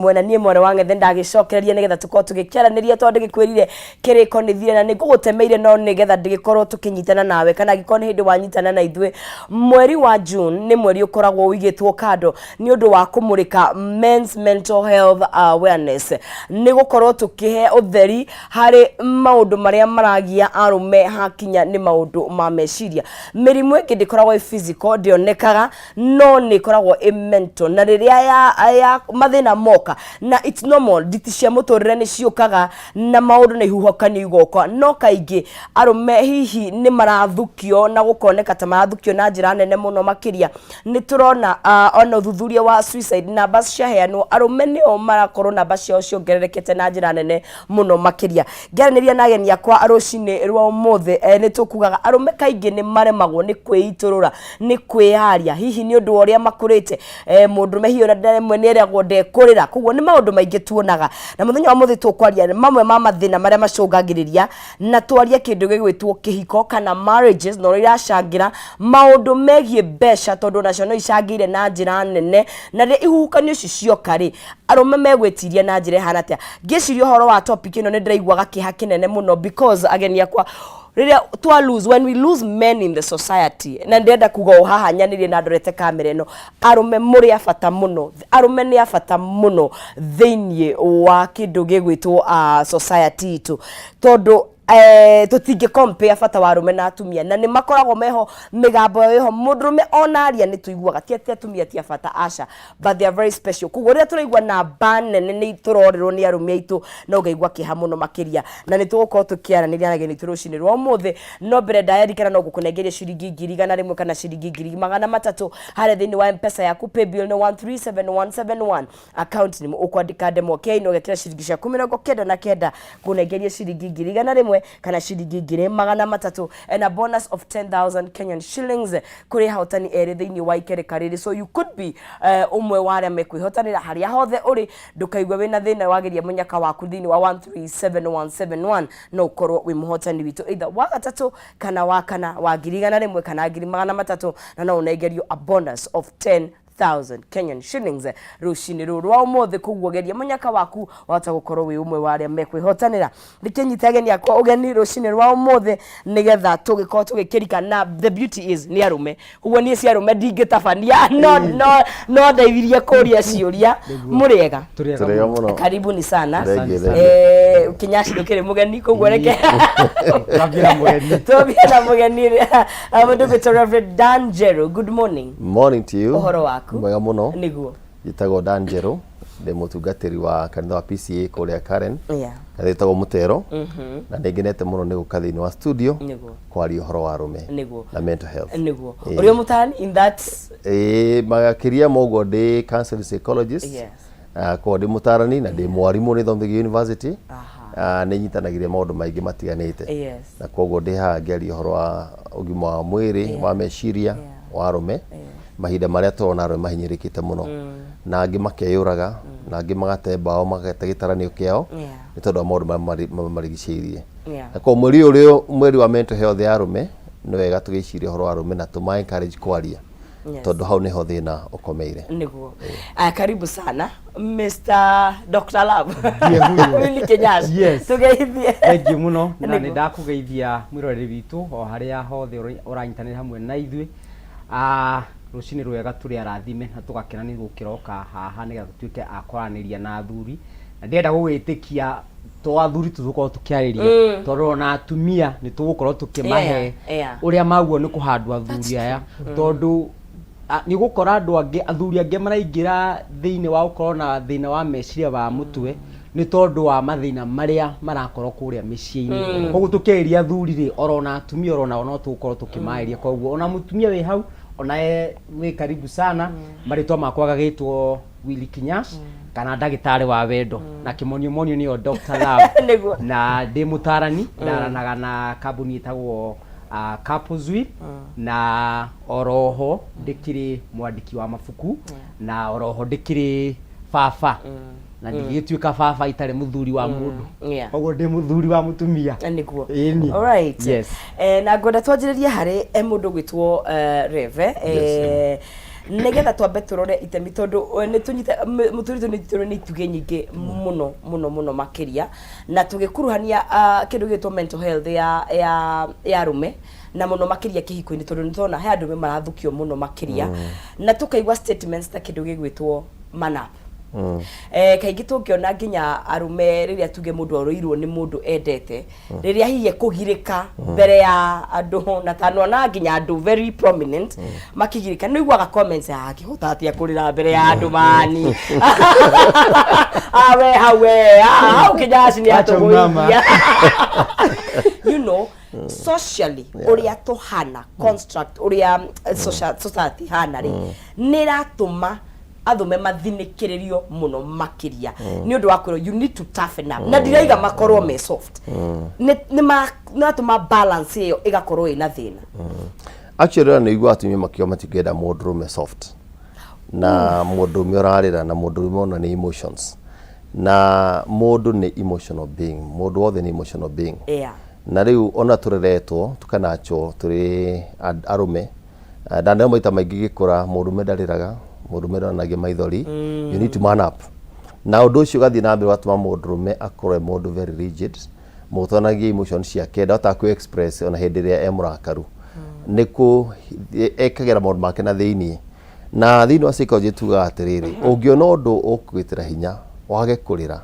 Mwena niĩ mwarĩ wa ng'ethe ndagĩcokereria nĩgetha tũkorwo tũgĩkĩaranĩria tondũ ndĩgĩkwĩrire kĩrĩko nĩ thire na nĩ ngũgũtemeire no nĩgetha ndĩgĩkorwo tũkĩnyitana nawe kana angĩkorwo nĩ hĩndĩ wanyitana na ithuĩ. Mweri wa June nĩ mweri ũkoragwo ũigĩtwo kando nĩ ũndũ wa kũmũrĩka men's mental health awareness, nĩ gũkorwo tũkĩhe ũtheri harĩ maũndũ marĩa maragia arũme hakinya nĩ maũndũ ma meciria. Mĩrimũ ĩngĩ ndĩkoragwo ĩ physical, ndĩonekaga, no nĩ ĩkoragwo ĩ mental, na rĩrĩa ya mathĩna moka, na it's normal, nditi cia mũtũrĩre nĩ ciũkaga na maũndũ na ihuhũkanio igoka, no kaingĩ arũme hihi nĩ marathukio na gũkoneka ta marathukio na njĩra nene mũno makĩria. Nĩ tũrona ona ũthuthuria wa suicide numbers ciaheanwo, arũme nĩo marakorwo namba ciao ciongererekete na njĩra nene mũno makĩria. Ngĩaranĩria na ageni akwa rũcinĩ rwa ũmũthĩ, nĩ tũkugaga arũme kaingĩ nĩ maremagwo nĩ kwĩitũrũra, nĩ kwĩyaria, hihi nĩ ũndũ wa ũrĩa makũrĩte. Mũndũrũme hihi ona rĩmwe nĩ eragwo ndekũrĩra, koguo nĩ maũndũ maingĩ tuonaga. Na mũthenya wa ũmũthĩ tũkwaria mamwe ma mathĩna marĩa macũngagĩrĩria, na twarie kĩndũ gĩgwĩtwo kĩhiko kana marriages na ũrĩa iracangĩra maũndũ megiĩ mbeca, tondũ onacio no icangĩire na njĩra nene. Na rĩrĩa ihuhũkanio ici cioka rĩ, arũme megwĩtiria na njĩra ĩhana atĩa? Ngĩciria ũhoro wa topic ĩno, nĩ ndĩraigua gakĩeha kĩnene mũno, because ageni akwa, rĩrĩa twa lose, when we lose men in the society, na ndĩrenda kuga o haha nyanĩrie na ndorete kamera ĩno, arũme mũrĩ a bata mũno, arũme nĩ a bata mũno thĩinĩ wa kĩndũ gĩgwĩtwo society itũ, tondũ tũtingĩ compare bata wa arũme na atumia, na nĩ makoragwo meho, mĩgambo ĩho, mũndũrũme ona aria nĩ tũiguaga. Ti atĩ atumia ti a bata, aca, but they are very special. Koguo rĩrĩa tũraigua namba nene nĩ tũrorĩrwo nĩ arũme aitũ, no ngaigua kĩeha mũno makĩria. Na nĩ tũgũkorwo tũkĩaranĩria na ageni aitũ rũcinĩ rwa ũmũthĩ. No mbere ndayarikana, no ngũkũnengeria ciringi 100,000 kana ciringi 300,000 harĩa thĩinĩ wa Mpesa yaku. Paybill nĩ 137171, account nĩ ũkwandĩka ndemwa K na ũgekĩra ciringi ciaku 99, kũnengeria ciringi 100,000 kana ciringi 300,000, and a bonus of 10,000 Kenyan shillings kũrĩ ahotani erĩ thĩinĩ wa ikereka rĩrĩ. So you could be ũmwe wa arĩa mekwĩhotanĩra. Harĩa hothe ũrĩ, ndũkaigue wĩna thĩna, wageria mũnyaka waku thĩinĩ wa 137171, no ũkorwo wĩ mũhotani witũ either wa gatatũ kana wa kana wa 100,000 kana 300,000, na no ũnengerio a bonus of 10,000 Kenyan shillings rũcinĩ rũrũ rwa ũmũthĩ. Koguo geria mũnyaka waku, wahota gũkorwo wĩ ũmwe wa arĩa mekwĩhotanĩra. Ndĩkĩnyite ageni akwa ũgeni rũcinĩ rwa ũmũthĩ nĩgetha tũgĩkorwo tũgĩkĩrika. Na the beauty is nĩ arũme, koguo niĩ cia arũme ndingĩtabania, no ndeithirie kũria ciũria. Mũrĩega? Tũrĩega mũno. Karibuni sana. Thengiũ, thengiũ. Kinyaci ndũkĩrĩ mũgeni, koguo reke Twambie na mũgeni. Twambie na mũgeni, mũndũ gwĩtwo Reverend Dan Njeru. Good morning. Morning to you. Ũhoro waku? Mwega mũno. Njĩtagwo Dan Njeru, ndĩ mũtungatĩri wa kanitha wa PCA kũrĩa Karen. Kanitha wĩtagwo Mũtero. Na nĩ ngenete mũno nĩ gũka thĩinĩ wa studio kwaria ũhoro wa arũme na mental health. Ũrĩ o mũtaarani in that? Ĩĩ, makĩria ma ũguo ndĩ counseling psychologist. Koguo ndĩ mũtaarani na ndĩ mwarimũ, nĩ thomithagio university. Nĩ nyitanagĩria maũndũ maingĩ matiganĩte. Na koguo ndĩ haha ngĩaria ũhoro wa ũgima wa mwĩrĩ wa meciria wa arũme, mahinda marĩa tũrona arũme mahinyĩrĩkĩte mũno, na angĩ makeyũraga, na angĩ magate mbaũ, magate gĩtaranio kĩao nĩ tondũ wa maũndũ marĩa marigicĩirie. Na koguo mweri ũyũ ũrĩ mweri wa mental health ya arũme, nĩ wega tũgĩciria ũhoro wa arũme na tũma encourage kwaria, tondũ hau nĩho thĩna ũkomeire. Nĩguo. Aya, karibu sana Mr. Dr. Love. Ndiye huyu. Willy Kenyatta. Yes. Tũgeithie. Thengiũ mũno na nĩ ndakũgeithia mwĩroreri witũ o harĩa hothe ũranyitanĩra hamwe na ithuĩ. Rũcinĩ rwega, tũrĩ arathime na tũgakena nĩ gũkĩroka haha nĩgetha tũtuĩke a kwaranĩria na athuri. Na ndĩrenda gũgwĩtĩkia to athuri tu tũgũkorwo tũkĩarĩria, tondũ ona atumia nĩ tũgũkorwo tũkĩmahe ũrĩa maguo nĩ kũhandwo athuri aya, tondũ nĩ ũgũkora andũ angĩ, athuri angĩ maraingĩra thĩinĩ wa gũkorwo na thĩna wa meciria wa mũtwe nĩ tondũ wa mathĩna marĩa marakorwo kũrĩa mĩciĩ-inĩ. Koguo tũkĩarĩria athuri rĩ, orona atumia oronao no tũgũkorwo tũkĩmarĩria. Koguo ona mũtumia wĩ hau onaye wĩ karibu sana. Marĩtwa makwa gagĩtwo Willy Kinyash kana ndagĩtarĩ wa wendo, na kĩmonio monio nĩyo Dr. Love. Na ndĩ mũtarani, ndaranaga na kambuni ĩtagwo Couples Wheel, na oroho ndĩkĩrĩ mwandĩki wa mabuku, na oroho ndĩkĩrĩ baba, na ndingĩgĩtuĩka baba itarĩ mũthuri wa mũndũ. Koguo ndĩ mũthuri wa mũtumia. Ĩni. Alright. Yes. Na ngwenda twanjĩrĩrie harĩ mũndũ gwĩtwo Reve. Nĩgetha twambe tũrore itemi tondũ nĩ tũnyite mũtũrĩre nĩ tũrĩ nĩ itugĩ nyingĩ mũno mũno mũno makĩria na tũgĩkuruhania kĩndũ gĩgwĩtwo mental health ya ya ya arũme na mũno makĩria kĩhiko-inĩ tondũ nĩ tũrona he andũ marathukio mũno makĩria na tũkaigua statements ta kĩndũ gĩgwĩtwo man up. Kaingĩ tũngĩona nginya arũme rĩrĩa tuge mũndũ oroirwo nĩ mũndũ endete rĩrĩa hihi ekũgirĩka mbere ya andũ na tanona nginya andũ very prominent makĩgirĩka nĩ ũiguaga comments "Ah, akĩhota atĩa kũrĩra mbere ya andũ mani awe hau we ah, hau kĩnyaci nĩ Acha mama. atũgũithia socially ũrĩa tũhana construct ũrĩa society hana rĩ nĩ ĩratũma athume mathinĩkĩrĩrio mũno makĩria nĩ ũndũ wa kwĩrwo you need to toughen up na ndiraiga makorwo me soft nĩ nĩ maratũma balance ĩyo ĩgakorwo ĩna thĩna. Actually ona nĩigua atumia makiuga matingĩenda mũndũrũme soft na mũndũrũme ũrarĩra na mũndũrũme ona nĩ emotions na mũndũ nĩ emotional being, mũndũ wothe nĩ emotional being. Na rĩu ona tũreretwo tũkanachwo tũrĩ arũme. Ndaneo maita maingĩ gĩkũra mũndũrũme ndarĩraga, mũndũrũme ndonanagia maithori, you need to man up. Na ũndũ ũcio ũgathiĩ na mbere ũgatũma mũndũrũme akorwo e mũndũ very rigid, mũndũ ũtonagia emotion ciake, ndahotaga kwĩ express ona hĩndĩ ĩrĩa e mũrakaru. Nĩ kũ ekagĩra maũndũ make na thĩiniĩ. Na thĩiniĩ wa psychology tugaga atĩrĩrĩ, ũngĩona ũndũ ũkũgwĩtĩra hinya wage kũrĩra,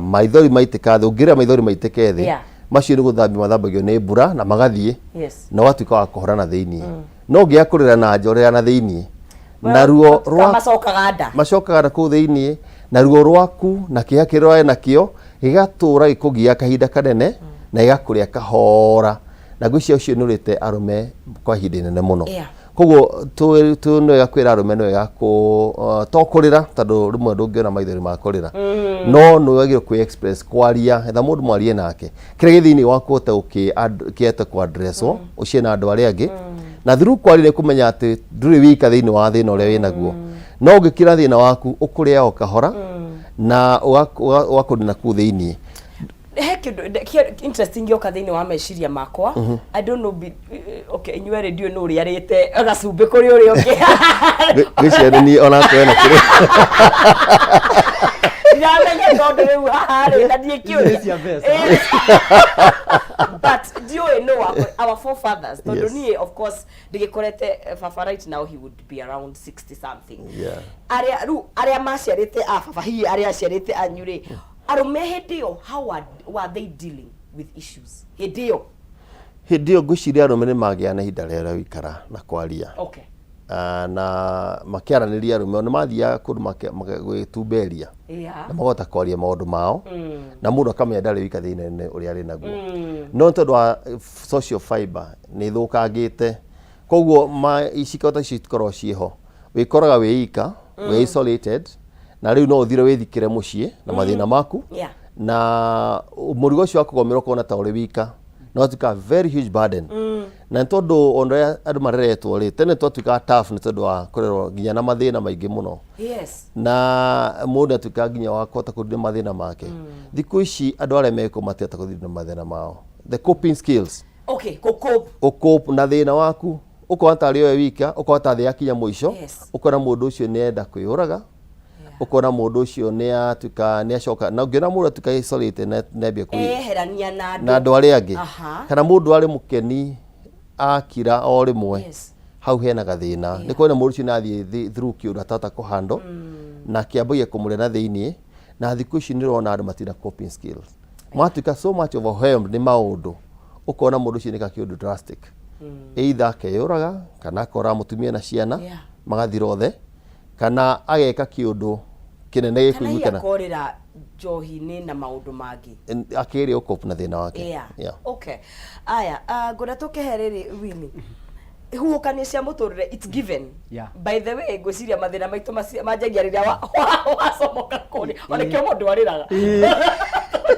maithori maitĩka thĩ, ũngĩrĩra maithori maitĩke thĩ, macio nĩ gũthambio mathambagio nĩ mbura na magathiĩ na ũgatuĩka wa kũhora na thĩiniĩ. No ũngĩaga kũrĩra na nja, ũrĩra na thĩiniĩ na ruo rwa macokaga nda, macokaga na kũu thĩiniĩ na ruo rwaku na kĩeha kĩrĩa ũrarĩ nakĩo gĩgatũra gĩkũgia kahinda kanene na gĩgakũrĩa kahora, na ngwĩciria ũcio nĩ ũrĩte arũme kwa ihinda inene mũno. Koguo nĩ wega kwĩra arũme, nĩ wega to kũrĩra tondũ rĩmwe ndũngĩona maithori ma kũrĩra, no nĩ wagĩrĩirwo kwĩ express, kwaria, etha mũndũ mwarie nake kĩrĩa gĩ thĩinĩ waku ũhote gũkĩete kũ addresswo ũcie na andũ arĩa angĩ, na through kwaria nĩ kũmenya atĩ ndũrĩ wika thĩinĩ wa thĩna ũrĩa wĩnaguo. No ũngĩkira thĩna waku ũkũrĩa o kahora na ũgakũnina kũu thĩinĩ. He kĩndũ interesting gĩoka thĩinĩ wa meciria makwa. I don't know okay, inyuĩ erĩ ndiũĩ nũ ũrĩa arĩte gacumbĩ kũrĩ ũrĩa ũngĩ. Ngwĩciria nĩ niĩ onakwa ena kĩrĩ. Ndiramenya tondũ rĩu haha rĩ na ndiĩ kĩũria. Cia mbeca. But ndiũĩ nũ wa our forefathers tondũ niĩ of course ndigĩkorete baba right now he would be around 60 something. Arĩa rĩu arĩa maciarĩte a baba hihi arĩa aciarĩte anyu rĩ, arũme hĩndĩ ĩyo how were they dealing with issues hĩndĩ ĩyo? Hĩndĩ ĩyo ngwĩciria arũme nĩ magĩa na ihinda rĩega rĩa gũikara na kwaria. Na makĩaranĩria arũme nĩ mathiaga kũndũ gwĩtumberia na makahota kwaria maũndũ mao na mũndũ akamenya ndarĩ wika thĩna-inĩ ũrĩa arĩ naguo. No nĩ tondũ wa social fiber nĩ ĩthũkangĩte, koguo iciko ta icio itikoragwo ciĩho, wĩkoraga wĩ ika, wĩ isolated, na rĩu no ũthire wĩthikĩre mũciĩ na mathĩna maku na mũrigo ũcio wa kũgomera ũkona ta ũrĩ wika no ũtuĩkaga very huge burden. Na nĩ tondũ ona ũrĩa andũ mareretwo rĩ, tene twatuĩkaga tough nĩ tondũ wa kũrerwo nginya na mathĩna maingĩ mũno. Na mũndũ atuĩkaga nginya wa kũhota kũrindĩ mathĩna make. Thikũ ici andũ arĩa mekuo matihota kũrindĩ mathĩna mao, the coping skills. Okay, gũcope. Gũcope na thĩna waku ũkona tarĩ we wika, ũkona ta thĩ yakinya mũico. Ũkona mũndũ ũcio nĩ enda kwĩyũraga, ũkona mũndũ ũcio nĩ atuĩka nĩ acoka, na ũngĩona mũndũ atuĩka isolated na nĩambia kwĩ eyeherania na andũ na andũ arĩa angĩ, kana mũndũ arĩ mũkeni akira o rĩmwe, hau hena gathĩna. Nĩ kuona mũndũ ũcio nĩ athiĩ through kĩũndũ atahota kũhandle na kĩambagia kũmũrĩa na thĩiniĩ. Na thikũ ici nĩ ũrona andũ matirĩ na coping skills, matuĩka so much overwhelmed nĩ maũndũ, ũkona mũndũ ũcio nĩka kĩũndũ drastic, either akeyũraga kana akora mũtumia na ciana magathira othe, kana ageka kĩũndũ kĩnene kana hihi gĩkũiguĩkana akorĩra njohi-inĩ na maũndũ mangĩ akĩgeria gũcope na thĩna wake. Okay, aya, ngwenda tũkĩhe rĩrĩ wini huhũkanio cia mũtũrĩre, it's given. By the way, ngwĩciria mathĩna maitũ manjagia rĩrĩa wacomoka kũrĩa ona kĩo mũndũ arĩraga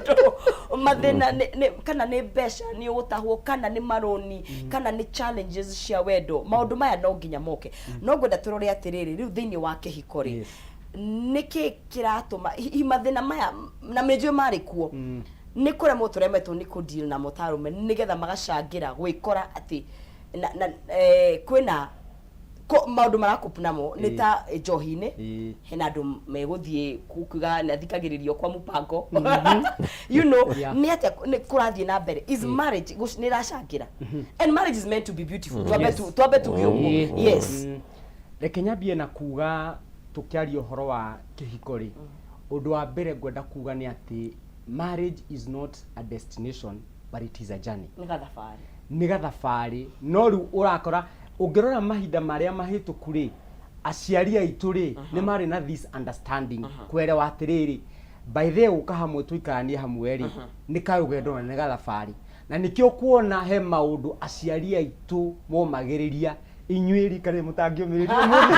tondũ mathĩna kana nĩ mbeca nĩ ũgũtahwo kana nĩ marũni kana nĩ challenges cia wendo, maũndũ maya no nginya moke. No ngwenda tũrore atĩrĩrĩ, rĩu thĩinĩ wa kĩhiko rĩ, nĩkĩ kĩratũma hihi mathĩna maya na mĩnjũĩ marĩ kuo nĩ kũremwo tũremetwo nĩ kũ-deal namo ta arũme nĩgetha magacangĩra gwĩkora atĩ na kwĩna Maũndũ marakũp namo nĩ ta njohi-inĩ. Hena andũ megũthiĩ kuga nĩ athikagĩrĩrio kwa mũpango nĩ atĩa nĩ kũrathiĩ na mbere? Is marriage nĩ ĩracangĩra? And marriage is meant to be beautiful. Twambe twambe tuge ũguo, yes. Reke nyambie na kuga, tũkĩaria ũhoro wa kĩhiko rĩ, ũndũ wa mbere ngwenda kuga nĩ atĩ marriage is not a destination but it is a journey. Nĩ gathabarĩ. Nĩ gathabarĩ. No rĩu ũrakora ũngĩrora mahinda marĩa mahĩtũku rĩ, aciari aitũ rĩ, nĩ marĩ na this understanding kwerewa atĩrĩrĩ, by the way, gũka hamwe tũikaranie hamwe rĩ, nĩ karũgendo na nĩ gathabarĩ. Na nĩkĩo kuona he maũndũ aciari aitũ momagĩrĩria inyuĩ rika rĩrĩ mũtangĩũmĩrĩria ũmũthĩ.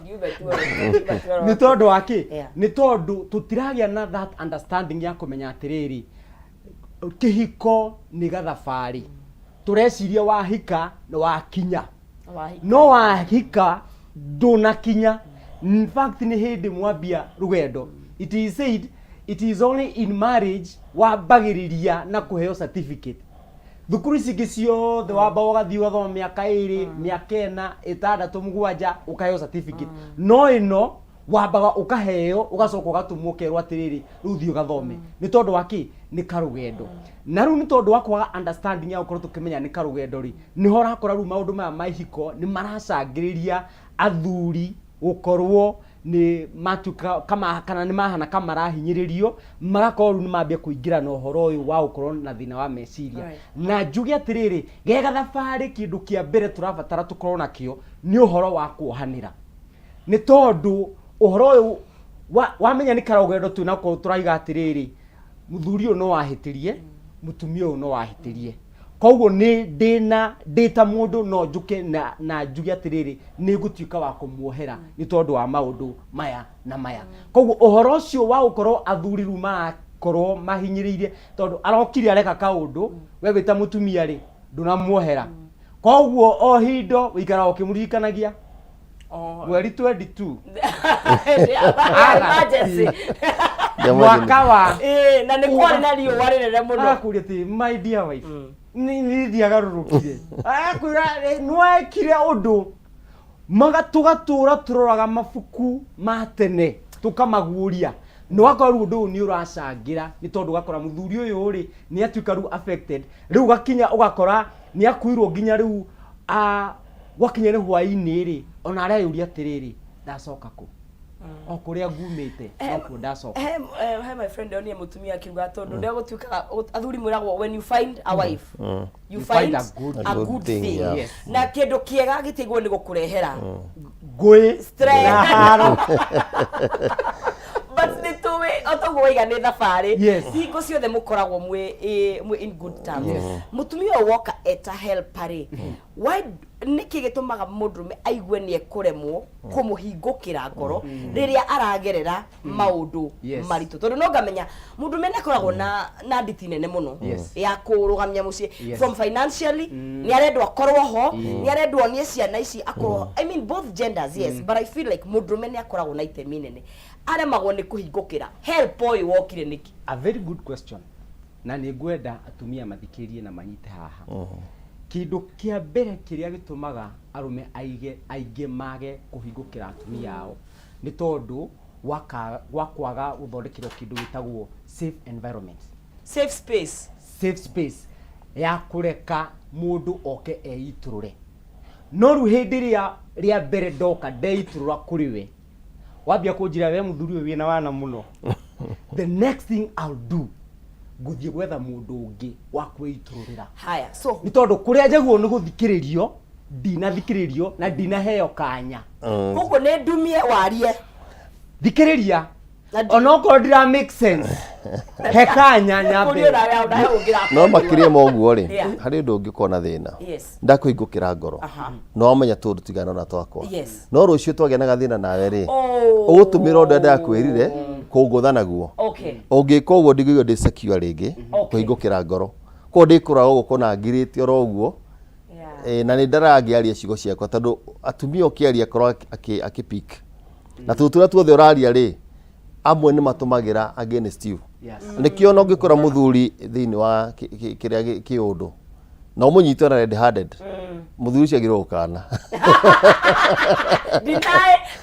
Ngiuga tu oro- ngiuga tu oro- Nĩ tondũ wa kĩ? Nĩ tondũ tũtiragĩa na that understanding ya kũmenya atĩrĩrĩ, kĩhiko nĩ gathabarĩ. Tũreciria wahika nĩ wakinya. Wahika. No wahika ndũnakinya. In fact, nĩ hĩndĩ mwambia rũgendo. It is said it is only in marriage wambagĩrĩria na kũheo certificate. Thukuru ici ingĩ ciothe wamba ũgathiĩ ũgathoma mĩaka 2, mĩaka 4, 6, 7, ũkaheo certificate. No ĩno wambaga ũkaheo, ũgacoka ũgatũmwo, ũkerwo atĩrĩrĩ, rĩu thiĩ ũgathome. Nĩ tondũ wa kĩ? Nĩ karũgendo. Na rĩu nĩ tondũ wa kwaga understanding ya gũkorwo tũkĩmenya nĩ karũgendo rĩ, nĩho ũrakora rĩu maũndũ maya ma ihiko nĩ maracangĩrĩria athuri gũkorwo nĩ matuĩka kama, kana nĩ mahana ka marahinyĩrĩrio, magakorwo rĩu nĩ mambia kũingĩra na ũhoro ũyũ wa gũkorwo na thĩna wa meciria. Na njuge atĩrĩrĩ, ge gathabarĩ, kĩndũ kĩa mbere tũrabatara tũkorwo nakĩo nĩ ũhoro wa kuohanĩra. Nĩ tondũ ũhoro ũyũ wamenya nĩ karũgendo twĩnako, tũraiga atĩrĩrĩ, mũthuri ũyũ no ahĩtĩrie, mũtumia ũyũ no ahĩtĩrie, koguo nĩ ndĩna ndĩ ta mũndũ no njũke na njuge atĩrĩrĩ, nĩ ngũtuĩka wa kũmuohera nĩ tondũ wa maũndũ maya na maya. Koguo ũhoro ũcio wa gũkorwo athuri rĩu marakorwo mahinyĩrĩirie tondũ arokire areka kaũndũ, we wĩ ta mũtumia rĩ, ndũnamuohera, koguo o hindo wĩikaraga ũkĩmũririkanagia. Mweri 22. Emergency. Mwaka wa Na nĩ kwarĩ na riũa rĩnene mũno. Arakũria atĩ, "My dear wife, nĩ ndiagarũrũkire." Arakwĩra, "Nĩwekire ũndũ." Maga tũgatũra tũroraga mabuku ma tene tũkamaguũria. Nĩ wakora rĩu ũndũ ũyũ nĩ ũracangĩra, nĩ tondũ ũgakora mũthuri ũyũ rĩ, nĩ atuĩka rĩu affected. Rĩu ũgakinya ũgakora nĩ akuirwo nginya rĩu gwakinya nĩ hwaĩ-inĩ rĩ, ona areyũria atĩrĩrĩ, ndacoka kũ? O kũrĩa ngumĩte nokuo ndacoka. He my friend onire mũtumia akiuga tondũ ndegũtuĩkaga athuri mwĩragwo, when you find a wife, you You find find a good a good thing. Na kĩndũ kĩega gĩtigwo nĩ gũkũrehera ngũĩ stress. Na haro. But nĩ tũĩ o toguo waiga nĩ thabarĩ. Hingo ciothe mũkoragwo mwĩ mwĩ in good terms. Mũtumia ũyũ woka eta helper rĩ, why, nĩkĩ gĩtũmaga mũndũrũme aigue nĩ ekũremwo kũmũhingũkĩra ngoro rĩrĩa aragerera maũndũ maritũ? Tondũ no ngamenya mũndũrũme nĩ akoragwo na nditi nene mũno ya kũrũgamia mũciĩ. From financially, nĩ arendwo akorwo ho, nĩ arendwo onie ciana ici akorwo ho. I mean, both genders, yes, but I feel like mũndũrũme nĩ akoragwo na itemi nene, aremagwo nĩ kũhingũkĩra help ũyũ wokire nĩkĩ? A very good question, na nĩ ngwenda atumia mathikĩrĩrie na manyite haha. Kĩndũ kĩa mbere kĩrĩa gĩtũmaga arũme aige aingĩ mage kũhingũkĩra atumia ao nĩ tondũ wa kwaga gũthondekerwo kĩndũ gĩtagwo safe environment. Safe space. Safe space ya kũreka mũndũ oke eitũrũre. No rĩu hĩndĩ ĩrĩa rĩa mbere ndoka ndeitũrũra kũrĩ we, wambia kũnjĩra, "We mũthuri ũyũ wĩna wana mũno," the next thing I'll do, ngũthiĩ gwetha mũndũ ũngĩ wa kwĩitũrũrĩra. Haya, so nĩ tondũ kũrĩa njagĩrĩirwo nĩ gũthikĩrĩrio ndinathikĩrĩrio na ndinaheo kanya. Koguo nĩ ndumie warie. Thikĩrĩria. Na ndi- Onokorwo ndira make sense, he kanya nyambe. Kũria ũraya ũraya ũngĩra. No makĩria ma ũguo rĩ, harĩ ũndũ ũngĩ ũkorwo na thĩna. Ndakũhingũkĩra ngoro, no wamenya tũndũ tigana na twakwa. No rũciũ twagĩa na gathĩna nawe rĩ, ũgũtũmĩra ũndũ ndakwĩrire kũngũtha naguo. Ũngĩka ũguo ndingĩigua ndĩ secure rĩngĩ kũhingũkĩra ngoro. Koguo ndĩkũraga ũguo kona ngirĩte oro ũguo. Na nĩ ndaraga ngĩaria ciugo ciakwa, tondũ atumia ũkĩaria akorwo akĩ pick na tũndũ tũrĩa tuothe ũraria rĩ, amwe nĩ matũmagĩra against you. Nĩkĩo ona ũngĩkora mũthuri thĩinĩ wa kĩrĩa kĩũndũ Na ũmũnyite ona red handed, mũthuri ũcio agĩrĩirwo gũkana. Deny,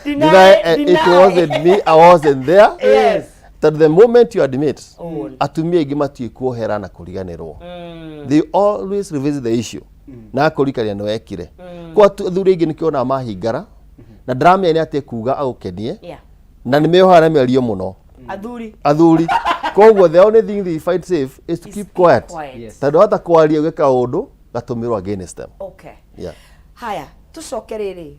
deny, Deny, it deny. wasn't me, I wasn't there. Tondũ the moment you admit, Own. atumia aingĩ matiũĩ kuohera na kũriganĩrwo. They always revisit the issue na akũrikania nĩ wekire. Kwa athuri aingĩ nĩkĩo onaga mahingara na ndaramenya nĩ atĩ kuga agũkenie na nĩ meohaga na mĩario mũno. Athuri. Athuri koguo the only thing they find safe is to Is keep quiet, quiet. Tondũ hata kwaria gwĩ kaũndũ gatũmĩrwo against them. Yeah. Haya, tucoke rĩrĩ,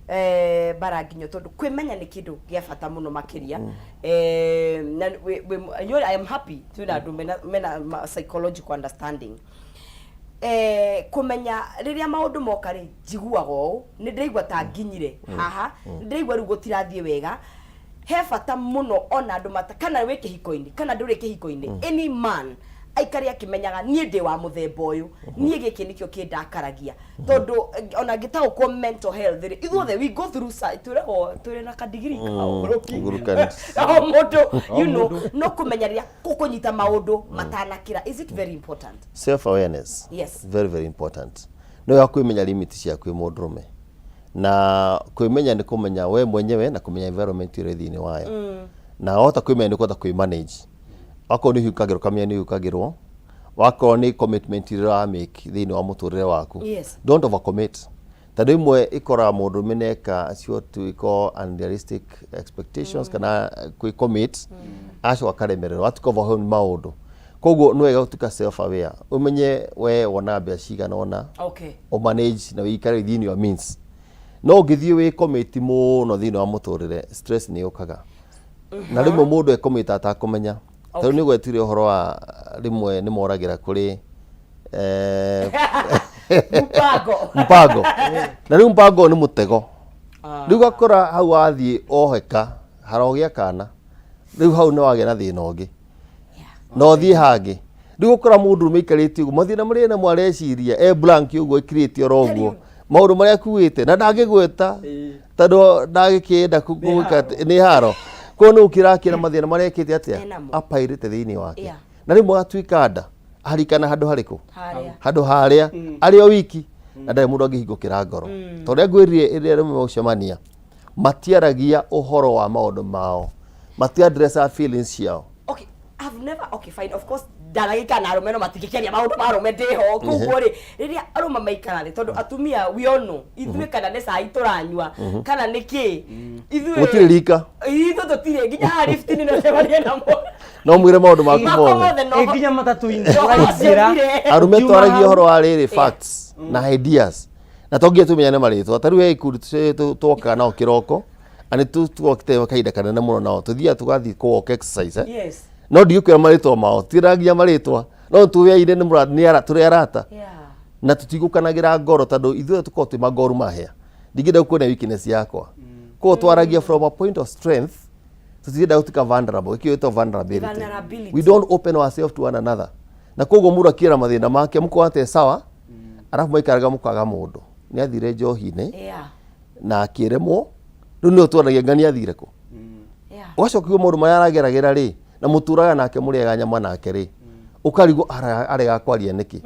bara nginyo, tondũ kwĩmenya nĩ kĩndũ gĩa bata mũno makĩria. Na I am happy twĩna andũ mena psychological understanding. Kũmenya rĩrĩa maũndũ moka rĩ, njiguaga ũũ, nĩ ndĩraigua ta nginyire haha, nĩ ndĩraigua rĩu gũtirathiĩ wega. He bata mũno ona andũ mata kana wĩ kĩhiko-inĩ kana ndũrĩ kĩhiko-inĩ, any man aikare akĩmenyaga, niĩ ndĩ wa mũthemba ũyũ, niĩ gĩkĩ nĩkĩo kĩndakaragia, tondũ ona ngĩtaũkwo mental health rĩ, ithuothe we go through twĩragwo twĩrĩ na kadigiri ka ũgũrũki. Ũgũrũkani. O mũndũ no kũmenya rĩrĩa kũkũnyita maũndũ matanakĩra, is it very important? Self awareness. Very, very important. Nĩ wega kwĩmenya limit ciaku wĩ mũndũrũme, na kwĩmenya nĩ kũmenya we mwenyewe na kũmenya environment ĩrĩa thĩinĩ wayo, na wahota kwĩmenya nĩ ũkũhota kwĩ manage. Wakorwo nĩ ũhiũkagĩrwo, ũkamenya nĩ ũhiũkagĩrwo. Wakorwo nĩ commitment ĩrĩa ũramake thĩinĩ wa mũtũrĩre waku, don't overcommit, tondũ imwe ikoraga mũndũrũme neka what we call unrealistic expectations kana kwĩ commit, acoka akaremererwo, atuĩka overwhelmed nĩ maũndũ. Koguo nĩ wega gũtuĩka self aware, ũmenye we wonaga mbeca cigana ũna, ũmanage na wĩikare within your means. No ũngĩthiĩ wĩ commit mũno thĩinĩ wa mũtũrĩre, stress nĩ yũkaga, na rĩmwe mũndũ ecommit atakũmenya, tondũ nĩ gwetire ũhoro wa rĩmwe nĩ moragĩra kũrĩ mpango. Mpango, na rĩu mpango nĩ mũtego. Rĩu ũgakora hau wathiĩ oheka harogĩa kana, rĩu hau nĩ wagĩa na thĩna ũngĩ na ũthiĩ hangĩ. Rĩu ũkora mũndũ ũrũme aikarĩte ũguo, mathĩna marĩa namo areciria e blank ũguo, ekirĩte oro ũguo, maũndũ marĩa akuĩte na ndangĩgweta tondũ ndangĩkĩenda gwĩka atĩ- nĩ haro. Koguo nĩ ũkĩrakĩra mathĩna marĩa ekĩte atĩa, Enamo. apairĩte thĩinĩ wake, na rĩmwe agatuĩka nda arikana handũ harĩkũ? Harĩa. Handũ harĩa arĩ o wiki na ndarĩ mũndũ angĩhingũkĩra ngoro, tondũ ũrĩa ngwĩrire, ĩrĩa rĩmwe megũcemania matiaragia ũhoro wa maũndũ mao, matiaddressaga feelings ciao. Okay, I've never, okay, fine, of course ndanagĩikara na arũme no matingĩkĩaria maũndũ ma arũme ndĩho. Koguo rĩ, rĩrĩa arũme maikara thĩ, tondũ atumia, we all know, ithuĩ kana nĩ cai tũranyua kana nĩ kĩ, ithuĩ Gũtirĩ rika. Ithuĩ tũtirĩ nginya haha lift-inĩ no cemanie namo. No mwĩre maũndũ maku makwa mothe. Mothe no. Ĩ nginya matatũ-inĩ No ũraingĩra. ũcio. Arũme Ũkiuma twaragia hau. ũhoro wa rĩrĩ, facts na ideas, na to nginya tũmenyane marĩtwa. Ta rĩu he ikundi twokaga nao kĩroko, na nĩ tuokete kahinda kanene mũno nao, tũthiaga tũgathiĩ kũ walk exercise, eh? No ndigũkwĩra marĩtwa mao, tiragia marĩtwa, no tũyaire nĩ tũrĩ arata na tũtigũkanagĩra ngoro, tondũ ithuĩ tũkoragwo twĩ magoru mahĩa. Ndingĩenda gũkuona weakness yakwa, koguo twaragia from a point of strength. Tũtirenda gũtuĩka vulnerable, gĩkĩ gĩtwo vulnerability. Vulnerability. We don't open ourselves to one another, na koguo mũndũ akĩra mathĩna make mũkona te sawa, arabu maikaraga mũkaga mũndũ nĩ athire njohi-inĩ na akĩremwo. Rĩu nĩo twanagia ngani athire kũ. Ũgacoka ũkaigua maũndũ marĩa arageragĩra rĩ, na mũtũraga nake, mũrĩaga nyama nake rĩ, ũkarigwo arega kwaria nĩkĩ.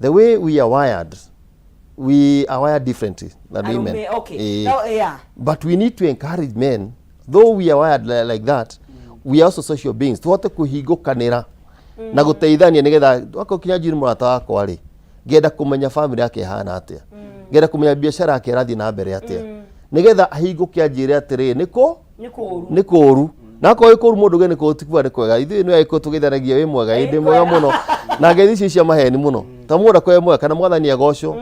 The way we are wired, we are wired differently than women. Arũme, okay. Eh, No, yeah. But we need to encourage men. Though we are wired like that, we are also social beings. Tuhote kũhingũkanĩra na gũteithania, nĩgetha wakorwo kinya njui nĩ mũrata wakwa rĩ, ngenda kũmenya family yake ĩhana atĩa, ngenda kũmenya biacara yake ĩrathiĩ na mbere atĩa, nĩgetha ahingũke anjĩre atĩrĩ, nĩkũ Nĩ kũũru. Nĩ kũũru. Na akorwo ĩ kũũru, mũndũ uge nĩ kũũru, ti kuga nĩ kwega. Ithuĩ nĩ agĩkũyũ tũgeithanagia wĩ mwega, ĩ ndĩ mwega mũno, na ngeithi icio cia maheni mũno, ta mũndũ akorwo e mwega kana Mwathani agocwo,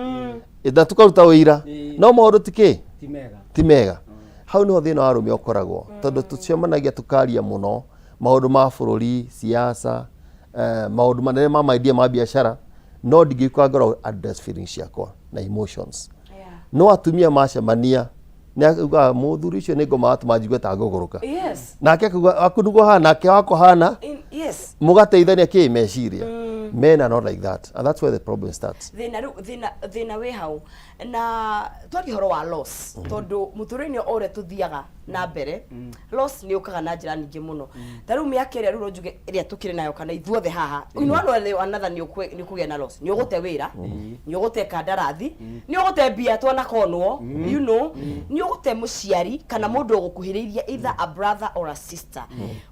na tũkaruta ũira, no maũndũ ti kĩ? Ti mega. Ti mega. Hau niho thĩna wa arũme ũkoragwo, tondũ tũcemanagia tũkaria mũno maũndũ ma bũrũri, siasa, maũndũ manene ma idea ma biacara, no ndingĩikara ngorwo address feelings ciakwa na emotions. No atumia macemania nĩ augaga, mũthuri ũcio nĩ ngoma watũma njigue ta ngũgũrũka. Nake akauga, aku nĩguo hana, nake wakwa hana. Mũgateithania kĩ meciria. Men are not like that, and that's where the problem starts. Thĩna rĩu, thĩna wĩ hau, na twaria ũhoro wa loss, tondũ mũtũrĩre-inĩ o ũrĩa tũthiaga Na mbere, loss nĩ ũkaga na njĩra nyingĩ mũno. Ta rĩu mĩaka ĩrĩa rĩu no njuge ĩrĩa tũkĩrĩ nayo kana ithuothe haha, in one way or another, nĩ ũkũgĩa na loss. Nĩ ũgũte wĩra, nĩ ũgũte kandarathi, nĩ ũgũte mbia twanakonwo, nĩ ũgũte mũciari kana mũndũ ũgũkuhĩrĩirie, either a brother or a sister.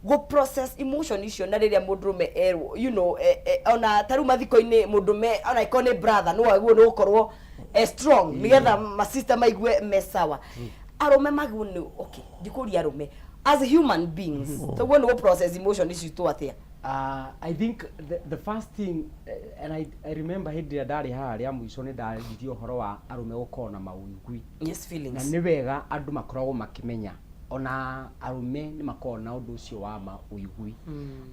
Gũ process emotion icio, na rĩrĩa mũndũrũme erwo, ona ta rĩu mathiko-inĩ, mũndũme ona ĩkorwo nĩ brother, nĩ wagĩrĩirwo nĩ gũkorwo strong nĩgetha masista maigue me sawa. Arũme magwo nĩ, okay, ndikũria arũme as human beings, toguo nĩ gũ process emotion ici tu atĩa? I think the first thing, and I remember hĩndĩ ĩrĩa ndarĩ haha rĩa mũico, nĩ ndaririe ũhoro wa arũme gũkorwo na mawĩigwi na feelings. Nĩ wega andũ makoragwo makĩmenya ona arũme nĩ makoragwo na ũndũ ũcio wa mawĩigwi,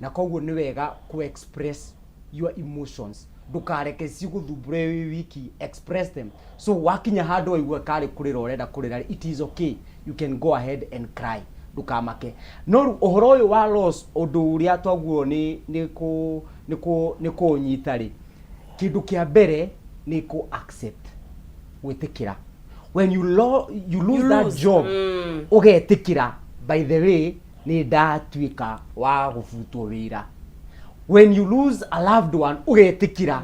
na koguo nĩ wega ku express your emotions. Ndũkareke cigũthumbũre wĩ wiki, express them. So wakinya handũ waigua karĩ kũrĩra ũrenda kũrĩra, it is okay, you can go ahead and cry, ndũkamake. No rĩu ũhoro ũyũ wa loss, ũndũ ũrĩa twaguo nĩ kũũnyita rĩ, kĩndũ kĩa mbere nĩ kũ accept, gwĩtĩkĩra when you lose You that lose. job. Ũgetĩkĩra, by the way, nĩ ndatuĩka wa gũbutwo wĩra. When you lose a loved one, ũgetĩkĩra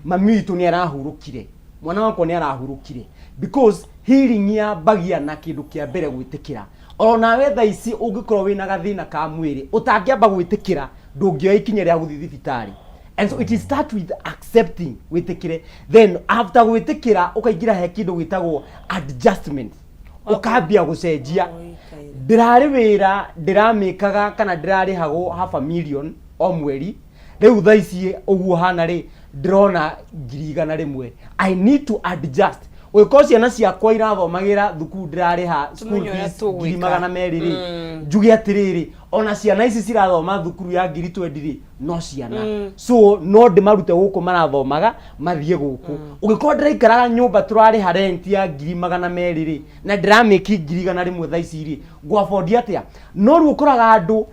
mami witũ nĩ arahurũkire, mwana wakwa nĩ arahurũkire, because healing yambagia na kĩndũ kĩa mbere gwĩtĩkĩra. Oro nawe thaa ici ũngĩkorwo wĩna gathĩna ka mwĩrĩ, ũtangĩamba gwĩtĩkĩra, ndũngĩoya ikinya rĩa gũthiĩ thibitarĩ. And so it is start with accepting, wĩtĩkĩre, then after gwĩtĩkĩra ũkaingĩra he kĩndũ gĩtagwo adjustment, ũkambia gũcenjia. Ndĩrarĩ wĩra ndĩramĩkaga kana ndĩrarĩhagwo half a million o mweri, rĩu thaa ici ũguo hana rĩ, ndĩrona 100,000. I need to adjust. Ũgĩkorwo ciana ciakwa irathomagĩra thukuru ndĩrarĩha school Tũmenye ũrĩa fees tũgwĩka. 200,000 rĩ, njuge atĩrĩrĩ, ona ciana ici cirathoma thukuru ya 20,000 rĩ, no ciana, so no ndĩmarute gũkũ marathomaga mathiĩ gũkũ. Ũngĩkorwo ndĩraikaraga nyũmba tũrarĩha rent ya 200,000 rĩ, na ndĩramĩki 100,000 thaa ici rĩ, ngũ afford atĩa? No rĩu ũkoraga andũ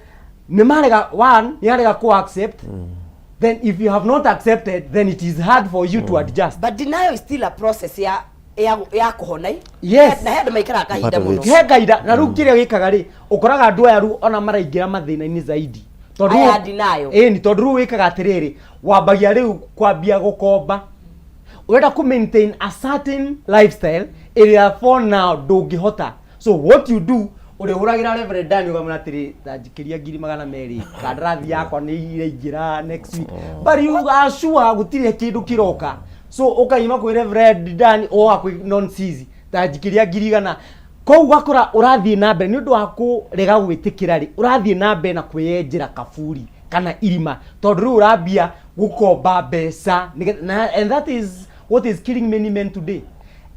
nĩ marega. One, nĩ arega ku accept. Then if you have not accepted, then it is hard for you to adjust. But denial is still a process ya kũhona. Yes. Na he andũ maikaraga kahinda Part of mũno. it. He kahinda, na rĩu kĩrĩa gĩkaga rĩ, ũkoraga andũ aya rĩu ona maraingĩra mathĩna-inĩ zaidi tondũ Aya denial. Ĩni, tondũ rĩu wĩkaga atĩrĩrĩ, wambagia rĩu kwambia gũkomba, ũrenda kũ maintain a certain lifestyle ĩrĩa for now ndũngĩhota. So what you do, ũrĩhũragĩra Reverend Daniel ũkamwĩra atĩrĩ, ta njikĩria 200,000, kandarathi yakwa nĩ iraingĩra next week, but you are sure gũtirĩ kĩndũ kĩroka. So ũkaima kwĩ Reverend Dan, ũgoka kwĩ non CC, ta njikĩria 100,000. Koguo ũgakora ũrathiĩ na mbere nĩ ũndũ wa kũrega gwĩtĩkĩra rĩ, ũrathiĩ na mbere na kwĩyenjera kaburi kana irima, tondũ rĩu ũrambia gũkomba mbeca and that is what is killing many men today.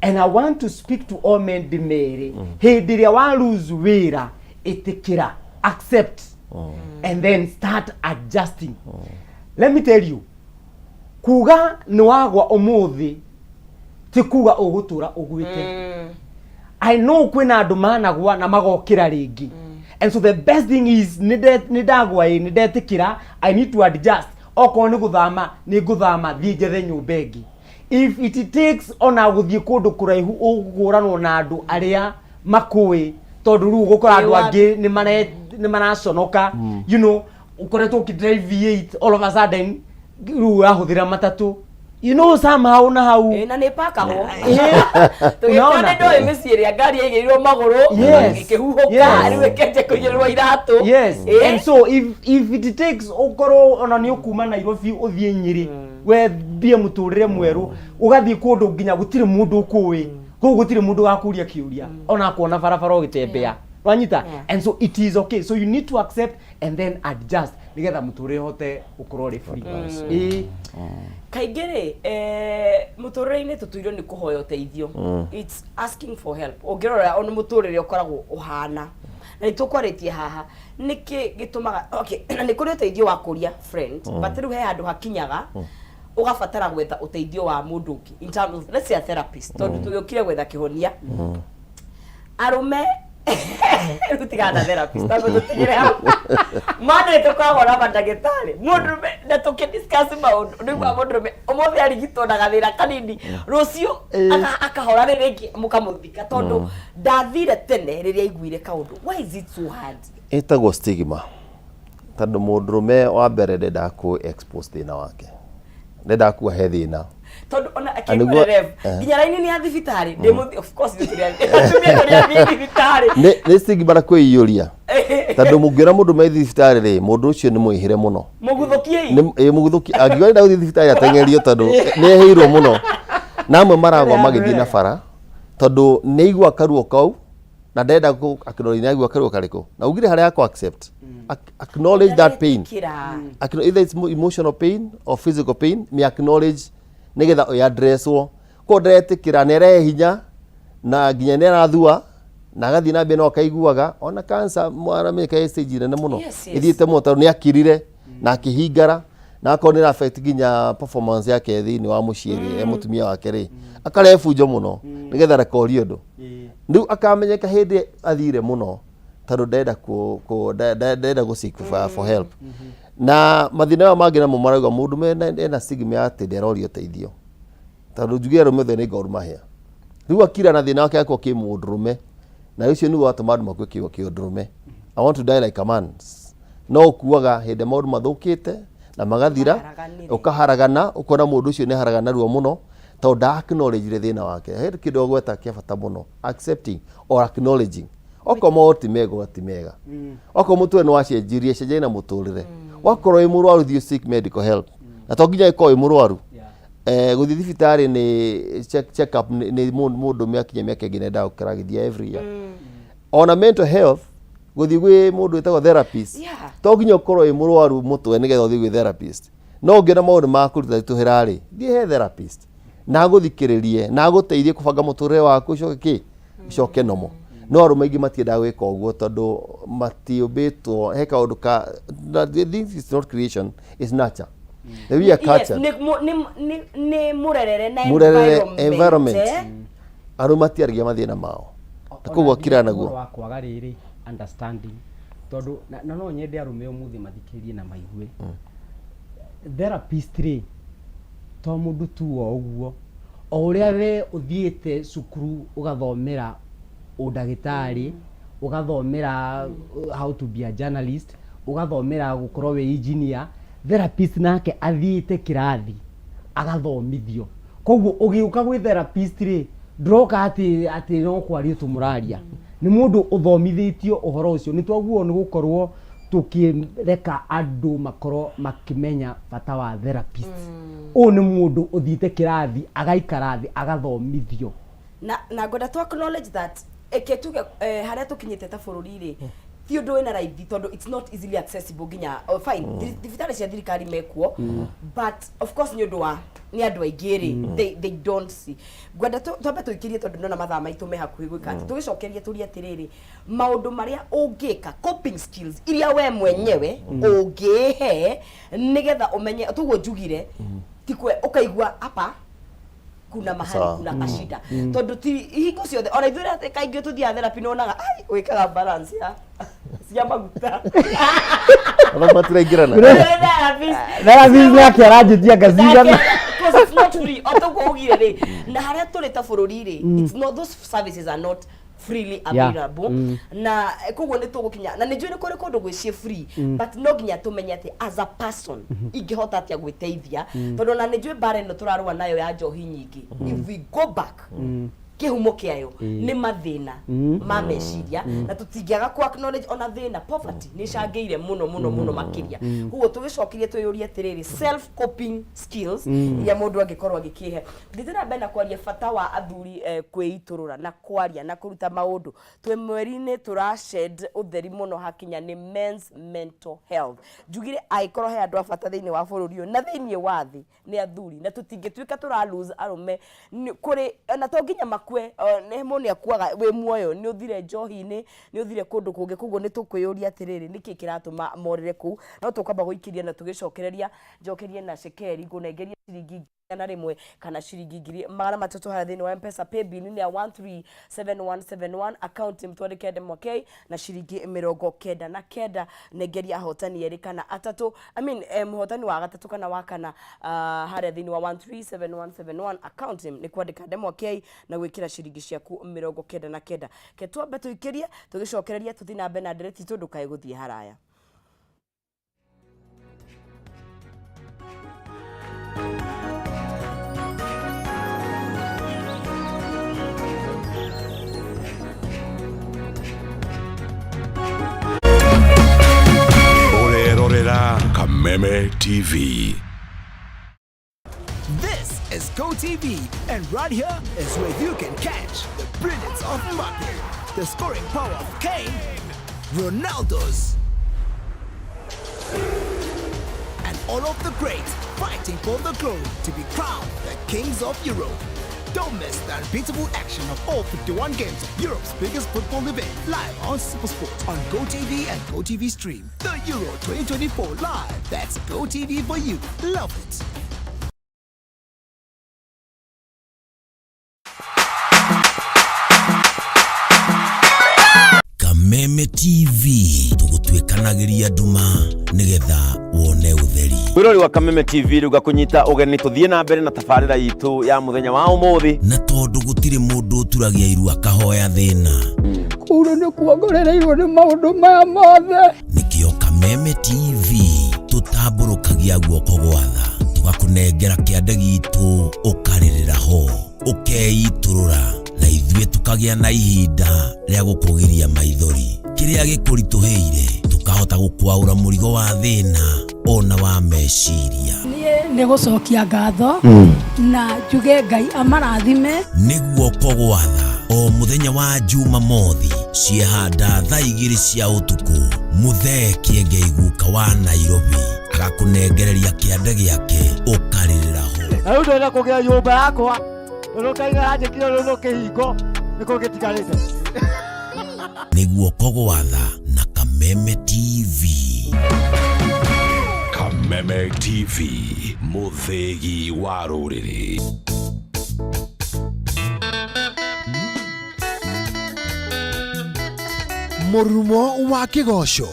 And I want to speak to all men, ndĩmere, hĩndĩ ĩrĩa wa lose wĩra, ĩtĩkĩra, accept, and then start adjusting. Let me tell you, kuga nĩ wagwa ũmũthĩ ti kuga ũgũtũra ũgwĩte. I know kwĩna andũ managwa na magokĩra rĩngĩ. And so the best thing is, nĩ ndagwa ĩ, nĩ ndetĩkĩra, I need to adjust. Okorwo nĩ gũthama, nĩ ngũthama thiĩ njethe nyũmba ĩngĩ. If it takes ona gũthiĩ kũndũ kũraihu ũkũhũranwo na andũ arĩa makũĩ, tondũ rĩu ũgũkora andũ angĩ nĩ maraconoka, ũkoretwo ũkĩ drive V8, all of a sudden rĩu ũrahũthĩra matatũ, somehow na hau. Ĩ, na nĩ pakagwo. Tũgĩkora Unaona? nĩ ndoĩ mĩciĩ ĩrĩa ngari yaigĩrĩirwo magũrũ ĩkĩhuhũka, rĩu ĩkenje kũigĩrĩrwo iratũ. And so if it takes ũkorwo ona nĩ ũkuma Nairobi ũthiĩ Nyĩrĩ, wembie mũtũrĩre mwerũ, ũgathiĩ kũndũ nginya gũtirĩ mũndũ ũkũĩ kũu, gũtirĩ mũndũ wakũria kĩũria ona kuona barabara ũgĩtembea, wanyita? And so it is okay. So you need to accept and then adjust nĩgetha mũtũrĩre ũhote gũkorwo ũrĩ free. Ĩĩ. Kaingĩ rĩ, mũtũrĩre-inĩ tũtũirwo nĩ kũhoya ũteithio. It's asking for help. Ũngĩrora ona mũtũrĩre ũkoragwo ũhana na nĩ tũkwarĩtie haha, nĩkĩ gĩtũmaga, okay, na nĩ kũrĩ ũteithio wa kũria friend, but rĩu he handũ hakinyaga ũgabatara gwetha ũteithio wa mũndũ ũngĩ in terms of, let's say, a therapist, tondũ tũgĩũkire gwetha kĩhonia. Arũme Rĩu tigana na therapist tondũ tũtigĩre hau. Mana nĩ tũkoragwo na mandagĩtarĩ mũndũrũme na tũkĩ discuss maũndũ nĩguo mũndũrũme ũmũthĩ arigitwo na gathĩna kanini rũciũ akahora rĩ rĩngĩ mũkamũthika tondũ ndathire tene rĩrĩa aiguire kaũndũ. Why is it so hard? Ĩtagwo stigma tondũ mũndũrũme wa mbere ndendaga kũ expose thĩna wake, ndendaga kuga he thĩna. Tondũ ona Na nĩguo- rev nginya raini-inĩ ya thibitarĩ ndĩ mũthi of course ithuĩ tũrĩ atumia tũrĩ athiĩ thibitarĩ. Nĩ stigma na kwĩiyũria tondũ mũngĩona mũndũ me thibitarĩ rĩ, mũndũ ũcio nĩ mwĩhĩre mũno. Mũguthũkiei. Ĩ mũguthũki angiuga nĩenda gũthiĩ thibitarĩ ateng'erio tondũ nĩ ehĩirwo mũno. Na amwe maragwa magĩthiĩ na bara tondũ nĩ aigua karuo kau na ndenda kũ acknowledge nĩ aigua karuo karĩkũ na ugire harĩa akũ accept acknowledge that pain. Ndaretĩkĩra. Either it's emotional pain or physical pain, me acknowledge nĩgetha ũ addresswo. Koguo ndaretĩkĩra nĩ arehe hinya na nginya nĩ arathua na agathiĩ na mbere no akaiguaga ona cancer mwaramenyeka ĩ stage nene mũno. Ĩthiĩte mũno tondũ nĩ akirire na akĩhingara na akorwo nĩ affect nginya performance yake thĩinĩ wa mũciĩ rĩ, e mũtumia wake rĩ, akarehe bunjo mũno nĩgetha rekorie ũndũ. Rĩu akamenyeka hĩndĩ athire mũno tondũ ndenda ndenda gũ seek for help. Na mathĩna maya mangĩ namo marauga mũndũ ena stigma ya atĩ nderoria ũteithio tondũ njuge arũme othe nĩ Gor Mahia. Rĩu akira na thĩna wake akorwo kĩ mũndũrũme na ũcio nĩguo watũma andũ makue kĩo kĩũndũrũme. I want to die like a man. No ũkuaga hĩndĩ ĩrĩa maũndũ mathũkĩte na magathira. Ũkaharaganĩria. Ũkaharagana ũkona mũndũ ũcio nĩ aharagana narua mũno tondũ nda acknowledge thĩna wake. He kĩndũ agweta kĩa bata mũno, accepting or acknowledging. Okorwo maũndũ ti mega ũga ti mega. Okorwo mũtũrĩre nĩ wacenjirie, cenjia na mũtũrĩre. Wakorwo wĩ mũrwaru thiĩ seek medical help. Na to nginya ũkorwo wĩ mũrwaru. Gũthiĩ thibitarĩ nĩ check up nĩ mũndũ akinya mĩaka ĩngĩ nĩ endaga gũkorwo agĩthiĩ every year. Ona mental health gũthiĩ gwĩ mũndũ wĩtagwo therapist. To nginya ũkorwo wĩ mũrwaru mũtwe nĩgetha ũthiĩ gwĩ therapist. No ũngĩona maũndũ ma kũruta ritũhĩra rĩ, thiĩ he therapist na agũthikĩrĩrie na agũteithie kũbanga mũtũrĩre waku ũcoke kĩ ũcoke normal. No arũme aingĩ matiendaga gwĩka ũguo tondũ matiũmbĩtwo he kaũndũ ka na this is not creation, it's nature. The we are cultured. Nĩ mũrerere na Mũrerere, environment. Arũme matiaragia mathĩna mao na koguo akira naguo. Ũhoro wa kwaga rĩrĩ understanding tondũ na no nyende arũme ũmũthĩ mathikĩrĩrie na maigue. Therapist rĩ to mũndũ tu o ũguo, o ũrĩa we ũthiĩte cukuru ũgathomera ũndagĩtarĩ, ũgathomera how to be a journalist, ũgathomera gũkorwo wĩ engineer, therapist nake athiĩte kĩrathi agathomithio. Koguo ũgĩũka gwĩ therapist rĩ, ndũroka atĩ no kwaria tu mũraria. Nĩ mũndũ ũthomithĩtio ũhoro ũcio. Nĩ twaguo nĩ gũkorwo tũkĩreka andũ makorwo makĩmenya bata wa therapist. Ũyũ nĩ mũndũ ũthiĩte kĩrathi agaikara thĩ agathomithio. Na ngwenda to acknowledge that eke tuge harĩa tũkinyĩte ta bũrũri rĩ, ti ũndũ wĩna raithi tondũ it's not easily accessible nginya, oh, fine, thibitarĩ cia thirikari mekuo, but of course nĩ ũndũ wa nĩ andũ aingĩ rĩ, they don't see. Ngwenda twambe tũikĩrie tondũ ndona mathaa maitũ me hakuhĩ gwĩka atĩ tũgĩcokerie tũrie atĩrĩrĩ, maũndũ marĩa ũngĩka, coping skills iria we mwenyewe ũngĩhe nĩgetha ũmenye tuguo njugire ti kwe ũkaigua hapa kuna mahali kuna kashida tondũ ti hingo ciothe ona ithuĩ rĩ kaingĩ tũthiaga therapy nĩ wonaga ai wĩkaga balance ya cia maguta. Ona matiraingĩrana. Therapist. Therapist nake aranjĩtia ngacindana. Because it's not free. O toguo ugire rĩ, na harĩa tũrĩ ta bũrũri rĩ, it's not, those services are not freely available. Na koguo nĩ tũgũkinya na nĩ njũĩ nĩ kũrĩ kũndũ gwĩ ciĩ free, but no nginya tũmenye atĩ as a person ingĩhota atĩa gwĩteithia tondũ ona nĩ njũĩ mbara ĩno tũrarũa nayo ya njohi nyingĩ, if we go back kĩhumo kĩayo nĩ mathĩna ma meciria na tũtingĩaga ku acknowledge ona thĩna poverty nĩ ĩcangĩire mũno mũno mũno makĩria. Koguo tũgĩcokirie twĩyũrie atĩrĩrĩ, self coping skills iria mũndũ angĩkorwo agĩkĩhe. Thiĩte na mbere na kwaria bata wa athuri kwĩitũrũra na kwaria na kũruta maũndũ. Twĩ mweri-inĩ tũra shed ũtheri mũno hakinya nĩ men's mental health. Njugire angĩkorwo he andũ a bata thĩinĩ wa bũrũri ũyũ na thĩinĩ wa thĩ nĩ athuri, na tũtingĩtuĩka tũra lose arũme kũrĩ na to nginya makue, nĩ mũndũ nĩ akuaga wĩ muoyo, nĩ ũthire njohi-inĩ, nĩ ũthire kũndũ kũngĩ. Koguo nĩ tũkwĩyũria atĩrĩrĩ, nĩkĩ kĩratũma morĩre kũu? No tũkwamba gũikĩria na tũgĩcokereria njokerie na cekeri ngũnengerie ciringi. 100 kana ciringi 300,000 harĩa thĩinĩ wa Mpesa paybill nĩ ya 137171 account mtwandĩke ndemwa K na ciringi 99 nengeria ahotani erĩ kana atatũ I mean mũhotani wa gatatũ kana wa kana harĩa thĩinĩ wa 137171 account nĩ kwandĩka ndemwa K na gwĩkĩra ciringi ciaku 99 ke twambe tũikĩrie tũgĩcokereria tũthiĩ na mbere na ndereti tondũ ndũkae gũthiĩ haraya. Ũrerorera Kameme TV. This is GoTV, and right here is where you can catch the brilliance of Mbappe, the scoring power of Kane, Ronaldo's, and all of the greats fighting for the glory to be crowned the kings of Europe. Don't miss the unbeatable action of all 51 games of Europe's biggest football event live on Supersport on GoTV and GoTV Stream. The Euro 2024 live. That's GoTV for you. Love it. Kameme TV tũgũtuĩkanagĩria nduma nĩgetha wone ũtheri. Mwĩrori wa Kameme TV rĩu ngakũnyita ũgeni tũthiĩ na mbere na tabarĩra itũ ya mũthenya wa ũmũthĩ. Na tondũ gũtirĩ mũndũ ũturagia iru akahoya thĩna. Kũu nĩ kuongorereirwo nĩ maũndũ maya mothe. Nĩkĩo Kameme TV tũtambũrũkagia guoko gwa tha tũgakũnengera kĩande gitũ ũkarĩrĩra ho ũkeitũrũra na ithuĩ tũkagĩa na ihinda rĩa gũkũgiria maithori kĩrĩa gĩkũritũhĩire tũkahota gũkwaũra mũrigo wa thĩna ona wa meciria. Niĩ nĩ gũcokia ngatho na njuge Ngai amarathime. Nĩ guoko gwa tha o mũthenya wa Jumamothi ciehanda thaa 2 cia ũtukũ Mũthee Kĩengei guka wa Nairobi agakũnengereria kĩande gĩake ũkarĩrĩra ho. Na rĩu ndĩrenda kũgĩa nyũmba yakwa ũrĩa ũkaiga yanjĩkire rũrũ kĩhingo nĩkĩo gĩtigarĩte. Nĩ guoko gwa tha na Kameme TV. Kameme TV, mũthĩgi wa rũrĩrĩ. Mũrurumo wa kĩgoco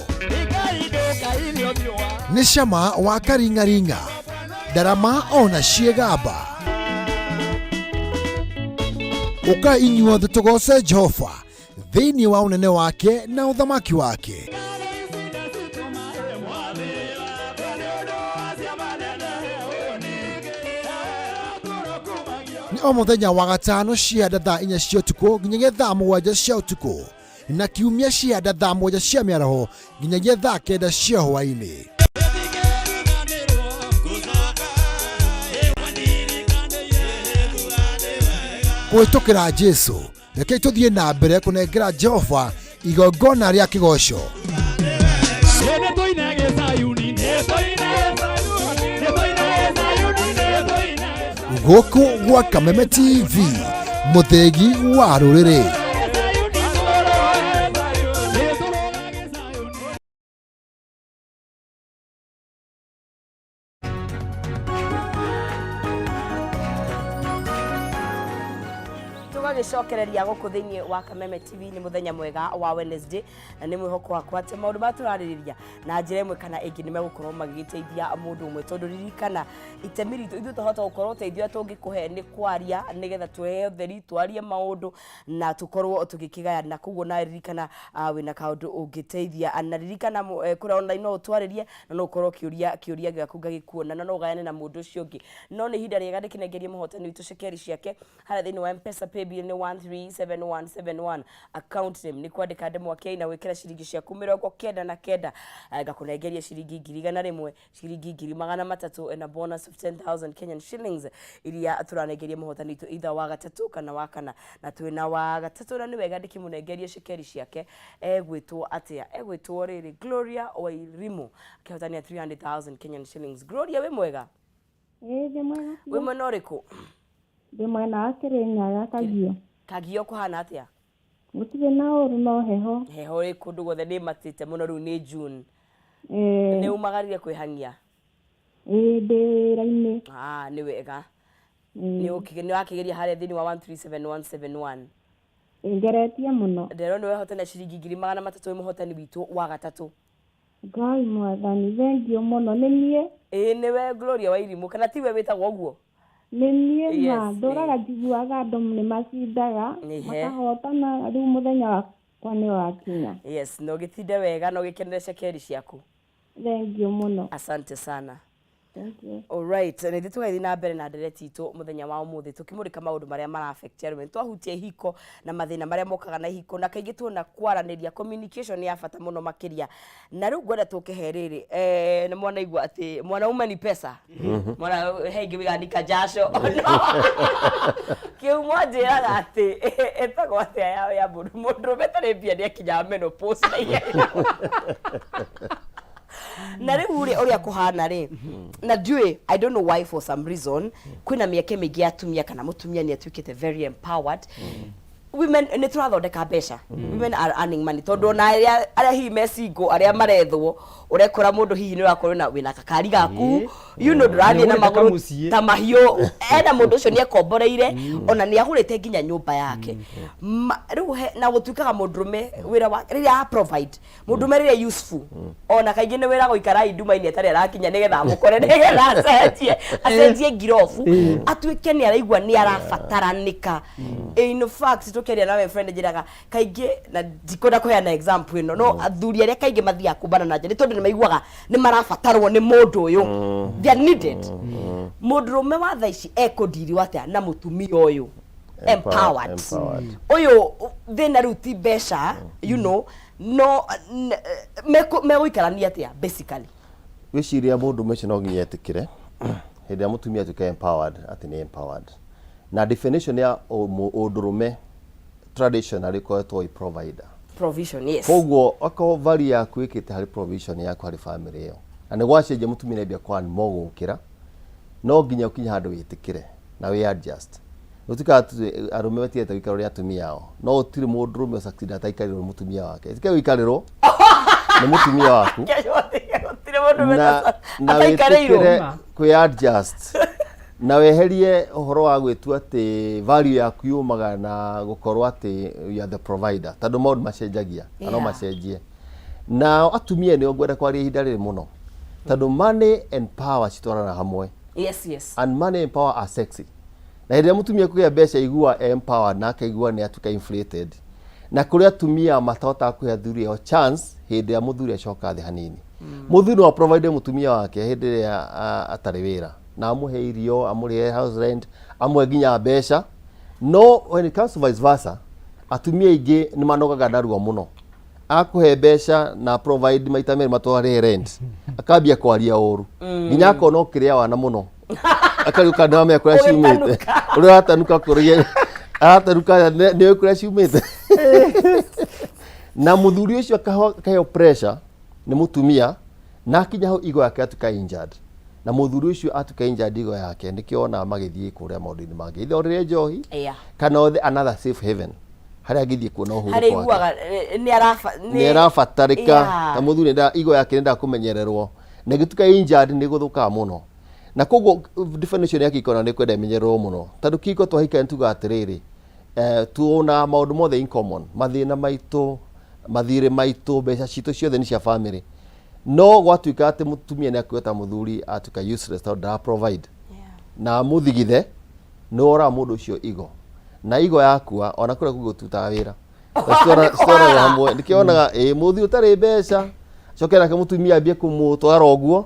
nĩ cama wa karingaringa ndarama ona ciĩgamba. Ũka inyuothe tũgoce Jehova thĩinĩ wa ũnene wake na ũthamaki wake. Nĩ o mũthenya wa gatano cianda thaa 4 cia ũtukũ nginyagia thaa 7 cia ũtukũ na kiumia cianda thaa 7 cia mĩaraho nginyagia thaa 9 cia hwaĩ-inĩ. Kũhĩtũkĩra Jesũ, rekei tũthiĩ na mbere kũnengera Jehova igongona rĩa kĩgoco. Gũkũ gwa Kameme TV, mũthĩgi wa rũrĩrĩ. Tũgagĩcokereria gũkũ thĩinĩ wa Kameme TV nĩ mũthenya mwega wa Wednesday na nĩ mwĩhoko wakwa atĩ maũndũ marĩa tũrarĩrĩria na njĩra ĩmwe kana ĩngĩ nĩ megũkorwo magĩgĩteithia mũndũ ũmwe tondũ ririkana itemi ritũ ithuĩ twahota gũkorwo ũteithio ũrĩa tũngĩkũhe nĩ kwaria nĩgetha tũhe ũtheri twarie maũndũ na tũkorwo tũgĩkĩgayana koguo nawe ririkana wĩna kaũndũ ũngĩteithia na ririkana kũrĩa online no ũtwarĩrie na no ũkorwo ũkĩũria kĩũria gĩaku ngagĩkuona na no ũgayane na mũndũ ũcio ũngĩ no nĩ ihinda rĩega ndĩkĩnengerie mũhotani witũ cekeri ciake harĩa thĩinĩ wa Mpesa paybill nĩ 137171 account name nĩ kwandĩka ndemwa K na gwĩkĩra ciringi ciaku 99 ngakũnengeria ciringi 100,000 ciringi 300,000 na bonus of 10,000 Kenyan shillings iria tũranengeria mũhotani witũ either wa gatatũ kana wa kana na twĩna wa gatatũ na nĩ wega ndĩkĩmũnengerie cekeri ciake egwĩtwo atĩa egwĩtwo rĩrĩ Gloria Wairimu akĩhotania 300,000 Kenyan shillings. Gloria wĩ mwega? Ĩĩ ndĩ mwega. Wĩ mwena ũrĩkũ? Ndĩ mwena wa Kĩrĩnyaga Kagio. Kagio kũhana atĩa? Gũtirĩ na ũru no heho. Heho ĩ kũndũ guothe nĩ matĩte mũno rĩu nĩ June. Nĩ umagarire kwĩhang'ia? Ĩĩ ndĩ wĩra-inĩ. Nĩ wega. Nĩ wakĩgeria harĩa thĩinĩ wa 137171. Ngeretie mũno. Nderwo nĩ wehotana ciringi 300,000 wĩ mũhotani witũ wa gatatũ. Ngai mwathani, thengiũ mũno. Nĩ niĩ. Ĩĩ nĩwe Gloria Wairimũ, kana tiwe wĩtagwo ũguo? Nĩ niĩ ma. Yes, Ndũraga njiguaga andũ nĩ macindaga, makahotana, rĩu mũthenya wakwa nĩ wakinya. Yes, na ũgĩtinde wega na ũgĩkenere cekeri ciaku. Thengiũ mũno. Asante sana. Thank you. Alright, na ithuĩ tũgagĩthiĩ na mbere na ndereti itũ mũthenya wa ũmũthĩ tũkĩmũrĩka maũndũ marĩa mara affect arũme. Nĩtwahutia ihiko na mathĩna marĩa mokaga na ihiko na kaingĩ tuona kwaranĩria communication nĩ ya bata mũno makĩria. Na rĩu ngwenda tũke he rĩrĩ, eh, nĩ mwanaigua atĩ mwanaume ni pesa. Mwana he ingĩ wigaga ni kajasho. Kĩu mwanjĩraga atĩ ĩtagwo atĩa ya mũndũ mũndũrũme tarĩ mbia nĩ akinyaga menopause na ihenya. Na rĩu rĩ ũrĩa kũhana rĩ, na ndiũĩ, I don't know why for some reason kwĩna mĩeke mĩingĩ ya atumia kana mũtumia nĩ atuĩkĩte very empowered. Women nĩ tũrathondeka mbeca, women are earning money, tondũ ona arĩa arĩa hihi me single, arĩa marethwo, ũrekora mũndũ hihi nĩ ũrakorwo na wĩna kakari gaku, you know, ndũrathiĩ na Nĩũgũrĩte magũrũ kamũciĩ. ta mahiũ, ena mũndũ ũcio nĩ ekomboreire ona nĩ agũrĩte nginya nyũmba yake. Rĩu na gũtuĩkaga mũndũrũme wĩra wa rĩrĩa a provide Mũndũrũme rĩrĩa useful ona kaingĩ nĩ wĩra gũikara ndumainĩ atarĩ arakinya nĩgetha amũkore nĩgetha acenjie acenjie ngirobu atuĩke nĩ araigua nĩ arabataranĩka. In fact tũkĩaria nawe friend njĩraga kaingĩ na ndikwenda kũheana example ĩno no athuri arĩa kaingĩ mathiaga kũmbana na nja nĩ tondũ nĩ maiguaga nĩ marabatarwo nĩ mũndũ ũyũ, they are needed. Mũndũrũme wa thaa ici ekũndiriwo atĩa na mũtumia ũyũ empowered? Empowered. Ũyũ thĩna rĩu ti mbeca, you know, no megũikarania atĩa basically? Gwĩciria mũndũ ũcio no nginya etĩkĩre hĩndĩ ĩrĩa mũtumia atuĩka empowered atĩ nĩ empowered. Na definition ya ũndũrũme traditionally ĩkoretwo ĩ provider. Provision, yes. Koguo okorwo value yaku ĩkĩte harĩ provision yaku harĩ family ĩyo na nĩ gwacenjia mũtumia nĩambia kũ earn more gũkĩra, no nginya ũkinye handũ wĩtĩkĩre na wĩ adjust. Gũtuĩkaga atĩ arũme matiendete gũikarwo nĩ atumia ao, no gũtirĩ mũndũrũme ũ succeed ataikarĩrwo nĩ mũtumia wake. Ĩtĩkĩra gũikarĩrwo nĩ mũtumia waku Gũtirĩ mũndũ na, na ataikarĩirwo. wĩtĩkĩre kwĩ adjust na weherie ũhoro wa gwĩtua atĩ value yaku yumaga na gũkorwo atĩ you are the provider, tondũ maũndũ macenjagia na no macenjie. Nao atumia nĩo ngwenda kwaria ihinda rĩrĩ mũno, tondũ money and power citwaranaga hamwe. And money and power are sexy. Na hĩndĩ ĩrĩa mũtumia kũgĩa mbeca aigua empowered na akaigua nĩ atuĩka inflated. Na kũrĩ atumia matahotaga kũhe athuri ao chance hĩndĩ ĩrĩa mũthuri acoka thĩ hanini. Mũthuri no a provide mũtumia wake hĩndĩ ĩrĩa atarĩ wĩra na amũhe irio, amũrĩhe house rent, amũhe nginya mbeca. No when it comes to vice versa, atumia aingĩ nĩ manogaga narua mũno. Akũhe mbeca na provide maita merĩ matwarĩhe rent, akambia kwaria ũru nginya akona ũkĩrĩa wana mũno, akariũka ndamenya kũrĩa ciumĩte, ũrĩa ũratanuka kũrĩa aratanuka nĩ kũrĩa ciumĩte, na mũthuri ũcio akaheo pressure nĩ mũtumia na akinya hau ego yake atuĩka injured, na mũthuri ũcio atuĩka injured ego yake nĩkĩo wonaga magĩthiĩ kũrĩa maũndũ-inĩ mangĩ, either orĩre njohi kana othe another safe haven harĩa angĩthiĩ kuona ũhurũko Harĩa wake. iguaga nĩ arafa Nĩ arabatarĩka ta mũthuri nĩ ego yake nĩendaga kũmenyererwo na ĩgĩtuĩka injured nĩ gũthũkaga mũno, na koguo definition ya kĩhiko na nĩ kwenda ĩmenyererwo mũno, tondũ kĩhiko twahika nĩ tugaga atĩrĩrĩ, tuonaga maũndũ mothe in common, mathĩna maitũ, mathirĩ maitũ, mbeca citũ ciothe nĩ cia family, no gwatuĩka atĩ mũtumia nĩ akuoya ta mũthuri atuĩka useless tondũ ndara provide na amũthigithe, nĩ woraga mũndũ ũcio ego, na ego yakua ona kũrĩa kũngĩ gũtirutaga wĩra. Citwaragwo hamwe, nĩkĩo wonaga ĩ mũthuri ũtarĩ mbeca acoke nake mũtumia ambie kũmũtwara ũguo,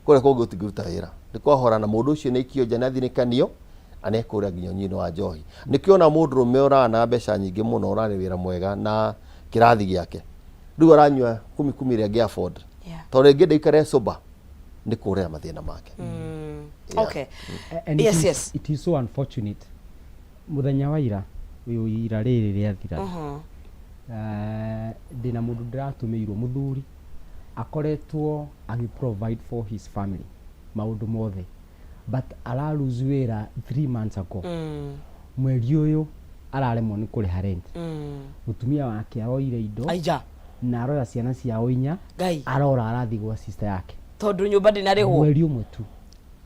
kũrĩa kũngĩ gũtingĩruta wĩra, nĩ kwahora na mũndũ ũcio nĩ aikio nja, nĩ athinĩkanio na nĩ ekũrĩa nginya ũnyui-inĩ wa njohi. Nĩkĩo ona mũndũrũme ũrana mbeca nyingĩ mũno ũrarĩ wĩra mwega na kĩrathi gĩake, rĩu aranyua kumi kumi ĩrĩa angĩ afford, tondũ rĩngĩ ndaikare sober nĩ kũrĩra mathĩna make. Okay. And it Yes, is, yes. It is so unfortunate. Mũthenya wa ira, ũyũ ira rĩrĩ rĩathira, ndĩna mũndũ ndĩratũmĩirwo mũthuri akoretwo agĩ provide for his family maũndũ mothe, but ara lose wĩra 3 months ago. Mweri ũyũ araremwo nĩ kũrĩha rent. Mũtumia wake aroire indo Aija. na aroya ciana ciao inya. Ngai. Arora arathiĩ gwa sister yake. Tondũ nyũmba ndĩnarĩhwo. Mweri ũmwe tu.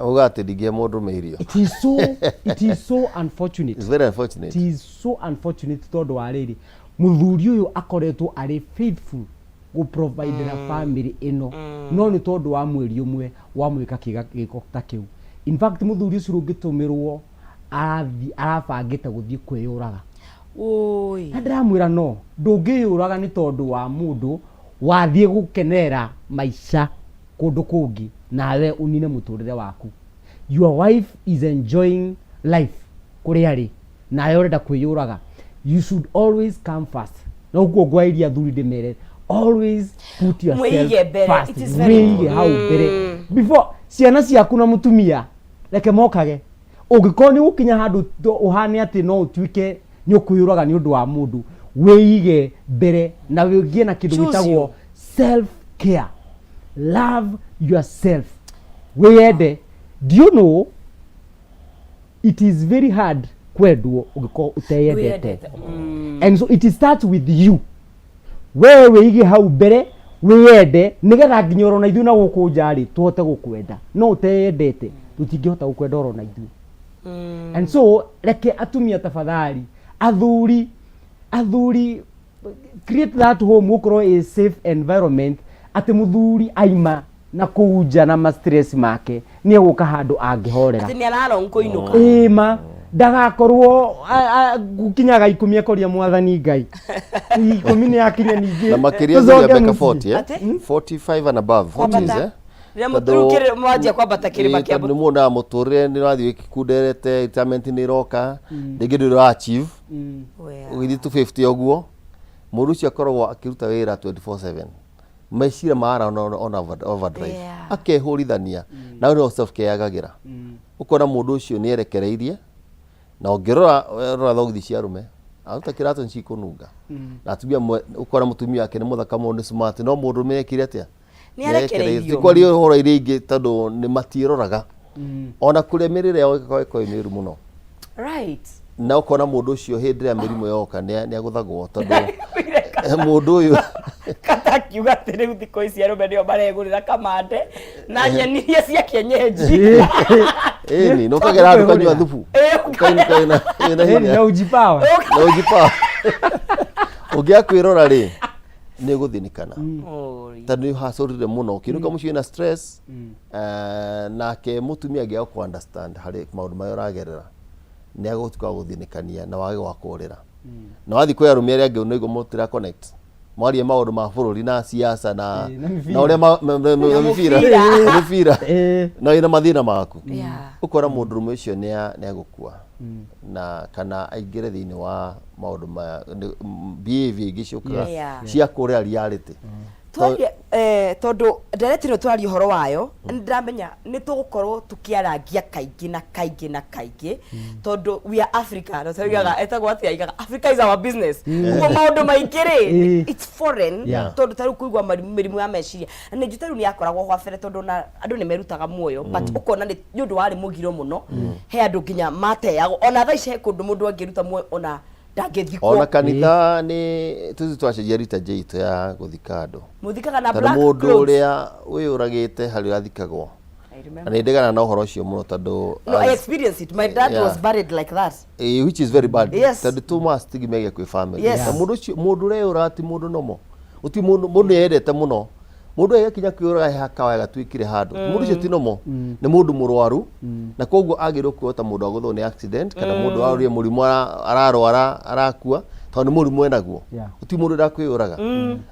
Uga atĩ ndingĩhe mũndũrũme irio. It is so, it is so unfortunate. It's very unfortunate. It is so unfortunate tondũ wa rĩrĩ mũthuri ũyũ akoretwo arĩ faithful gũprovidera family ĩno no nĩ tondũ wa mweri ũmwe wamwĩka kĩga- gĩko ta kĩu in fact mũthuri ũcio ũngĩtũmĩrwo arathi arabangĩte gũthiĩ kwĩyũraga Ũi. na ndĩramwĩra no ndũngĩyũraga nĩ tondũ wa mũndũ wathiĩ gũkenerera maica kũndũ kũngĩ nawe ũnine mũtũrĩre waku your wife is enjoying life kũrĩa arĩ nawe ũrenda kwĩyũraga you should always come first na ũguo ngwarĩria athuri ndĩmere always put yourself Mwĩige mbere. first It is very wĩige hau mbere before ciana ciaku na mũtumia reke mokage ũngĩkorwo nĩ gũkinya handũ ũhane atĩ no ũtuĩke nĩ ũkwĩyũraga nĩ ũndũ wa mũndũ wĩige mbere na wĩgie na kĩndũ Choose gĩtagwo you. self care love yourself wĩyende do you know it is very hard kwendwo ũngĩkorwo ũteyendete Wĩyendete. Mm. and so it starts with you we wĩige hau mbere wĩyende nĩgetha nginya orona ithuĩ na gũkũ nja rĩ tũhote gũkwenda no ũteyendete tũtingĩhota gũkwenda orona ithuĩ and so reke atumia tafadhali athuri athuri create that home gũkorwo a safe environment atĩ mũthuri aima na kũu nja na ma stress make nĩ egũka handũ angĩhorera Atĩ nĩ ararong kũinũka. ĩma ndagakorwo gũkinyaga ikũmi akoria mwathani ngai ikũmi nĩ yakinya ningĩ na makĩria tũcoke thuri a mĩaka mũciĩ. 40 eh? Atĩ? 45 and above 40s Kwambata. eh? Rĩrĩa Tondũ- rĩu kĩrĩ- mwanjia kwambata kĩrĩma Ĩĩ, kĩa tondũ nĩ muonaga mũtũrĩre nĩ ũrathiĩ wĩkunderete retirement nĩ ĩroka rĩngĩ ndũrĩ ũra achieve Well. ũgĩthiĩ to 50 ũguo mũndũ ũcio akoragwo akĩruta wĩra 24/7 meciria mara on, on overdrive Yeah. akehũrithania na no self care agagĩra ũkona mũndũ ũcio nĩ erekereirie na ũngĩrora rora thogithi cia arũme aruta kĩratũ nĩ cikũnunga na atumia amwe ũkona mũtumia wake nĩ mũthaka mũno nĩ smart no mũndũrũme ekire atĩa Nĩ arekereirio. Ti kwaria ũhoro iria ingĩ tondũ nĩ matiĩroraga ona kũrĩa mĩrĩre yao ĩgakorwo ĩkorwo ĩ mĩũru mũno Right. na ũkona mũndũ ũcio hĩndĩ ĩrĩa mĩrimũ yoka nĩ agũthagwo tondũ mũndũ ũyũ Kata akiuga atĩ rĩu thikũ ici arũme nĩo maregũrĩra kamande na nyeni iria cia kienyeji. ĩni na ũkagera handũ ũkanyua thubu ũkainũka wĩna wĩna Ĩni, hinya na ujipawa na ũnjipawa ũngĩaga kwĩrora rĩ nĩ ũgũthĩnĩkana tondũ nĩ ũhacũrire mũno ũkĩinũka mũciĩ wĩna stress eh, nake mũtumia angĩaga kũ understand harĩ maũndũ marĩa ũragerera nĩ agũtuĩka wa gũthĩnĩkania na wage gwa kũrĩra na wathiĩ kwĩ arũme arĩa angĩ nĩguo mũtira connect mwarie maũndũ ma bũrũri na siasa na Ĩĩ, na mĩbira. na ũrĩa ma- ma- ma- ma- mĩbira mũbira. mĩbira Ĩĩ. na wĩna mathĩna maku Yeah. ũkona mũndũrũme ũcio nĩ agũkua na kana aingĩre thĩinĩ wa maũndũ ma nĩ- behavior ingĩ ciũkaga Yeah. cia kũrĩa reality twarie eh, tondũ ndereti ĩno twaria ũhoro wayo nĩ ndĩramenya nĩ tũgũkorwo tũkĩarangia kaingĩ na kaingĩ na kaingĩ tondũ we are Africa na tũigaga etagwo atĩa aigaga Africa is our business ũguo maũndũ maingĩ rĩ Ĩĩ. it's foreign Yeah. tondũ ta rĩu kũigua mĩrimũ ya meciria na nĩ njũĩ ta rĩu nĩ yakoragwo ho kabere tondũ ona andũ nĩ merutaga muoyo but ũkona nĩ nĩ ũndũ warĩ mũgiro mũno he andũ nginya mateagwo ona thaa ici he kũndũ mũndũ angĩruta muoyo ona ndangĩthikwo ona kanitha nĩ tũthiĩ twacenjia liturgy itũ ya gũthika andũ mũthikaga na tondũ black mũndũ clothes ũrĩa wĩyũragĩte harĩ ũrathikagwo I na remember. nĩ ndegana na ũhoro ũcio mũno tondũ No, I as- experienced it. My dad Yeah. was buried like that. Eh, which is very bad Yes. tondũ tũmaga stigma ĩgĩa kwĩ family Yes. na mũndũ ũcio mũndũ ũreyũraga ti mũndũ nomo gũtirĩ mũndũ mũndũ nĩeyendete mũno mũndũ agĩkinya kwĩyũraga he kawaya gatuĩkire handũ mũndũ ũcio ti nomo nĩ mũndũ mũrwaru na koguo agĩrĩirwo kuoywo ta mũndũ agũthwo nĩ accident kana mũndũ arorire mũrimũ ararwara arakua tondũ nĩ mũrimũ enaguo Yeah. gũtirĩ mũndũ ũrenda kwĩyũraga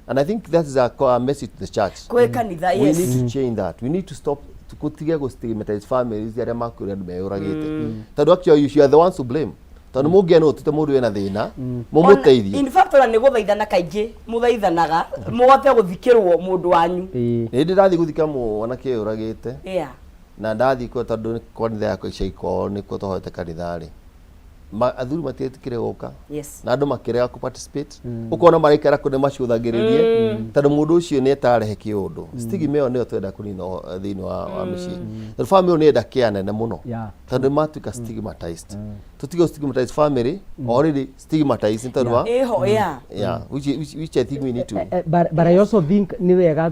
and i think that is a, a message to the church Kwĩ kanitha, we yes. need to change that we need to stop tũtige gũ stigmatize families arĩa makuire andũ meyũragĩte tondũ actually you are the ones to blame tondũ mũngĩa no ũtute mũndũ wĩna thĩna mũmũteithie In fact, ona nĩ gũthaithana kaingĩ mũthaithanaga mũhote gũthikĩrwo mũndũ wanyu. Ĩĩ. nĩ ndĩ ndathiĩ gũthika mwanake ũyũragĩte Yeah. na ndathiĩ kuo tondũ nĩ kanitha yakwa icagi kwao nĩkuo twahoete kanitha rĩ athuri matietĩkire gũka Yes. na andũ makĩrega kũ participate ũkona maraikara kũ nĩ macũthagĩrĩrie tondũ mũndũ ũcio nĩ etarehe kĩũndũ stigma ĩyo nĩyo twenda kũnina thĩinĩ wa mĩciĩ tondũ family ĩyo nĩ enda care nene mũno Yeah. tondũ nĩ matuĩka stigmatized tũtige gũ stigmatize family already stigmatized nĩ tondũ wa Ĩho, yeah. yeah which I think we need to Eh, but I also think nĩ wega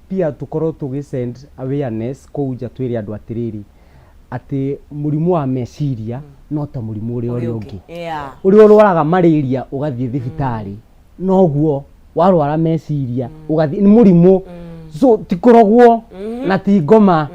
pia tũkorwo tũgĩ send awareness kũu nja twĩre andũ atĩrĩrĩ Atĩ mũrimũ wa meciria no ta mũrimũ ũrĩa ũrĩa ũngĩ. Yeah. Ũrĩa ũrwaraga malaria ũgathiĩ thibitarĩ, noguo warwara meciria ũgathiĩ, nĩ mũrimũ. So ti kũrogwo na ti ngoma.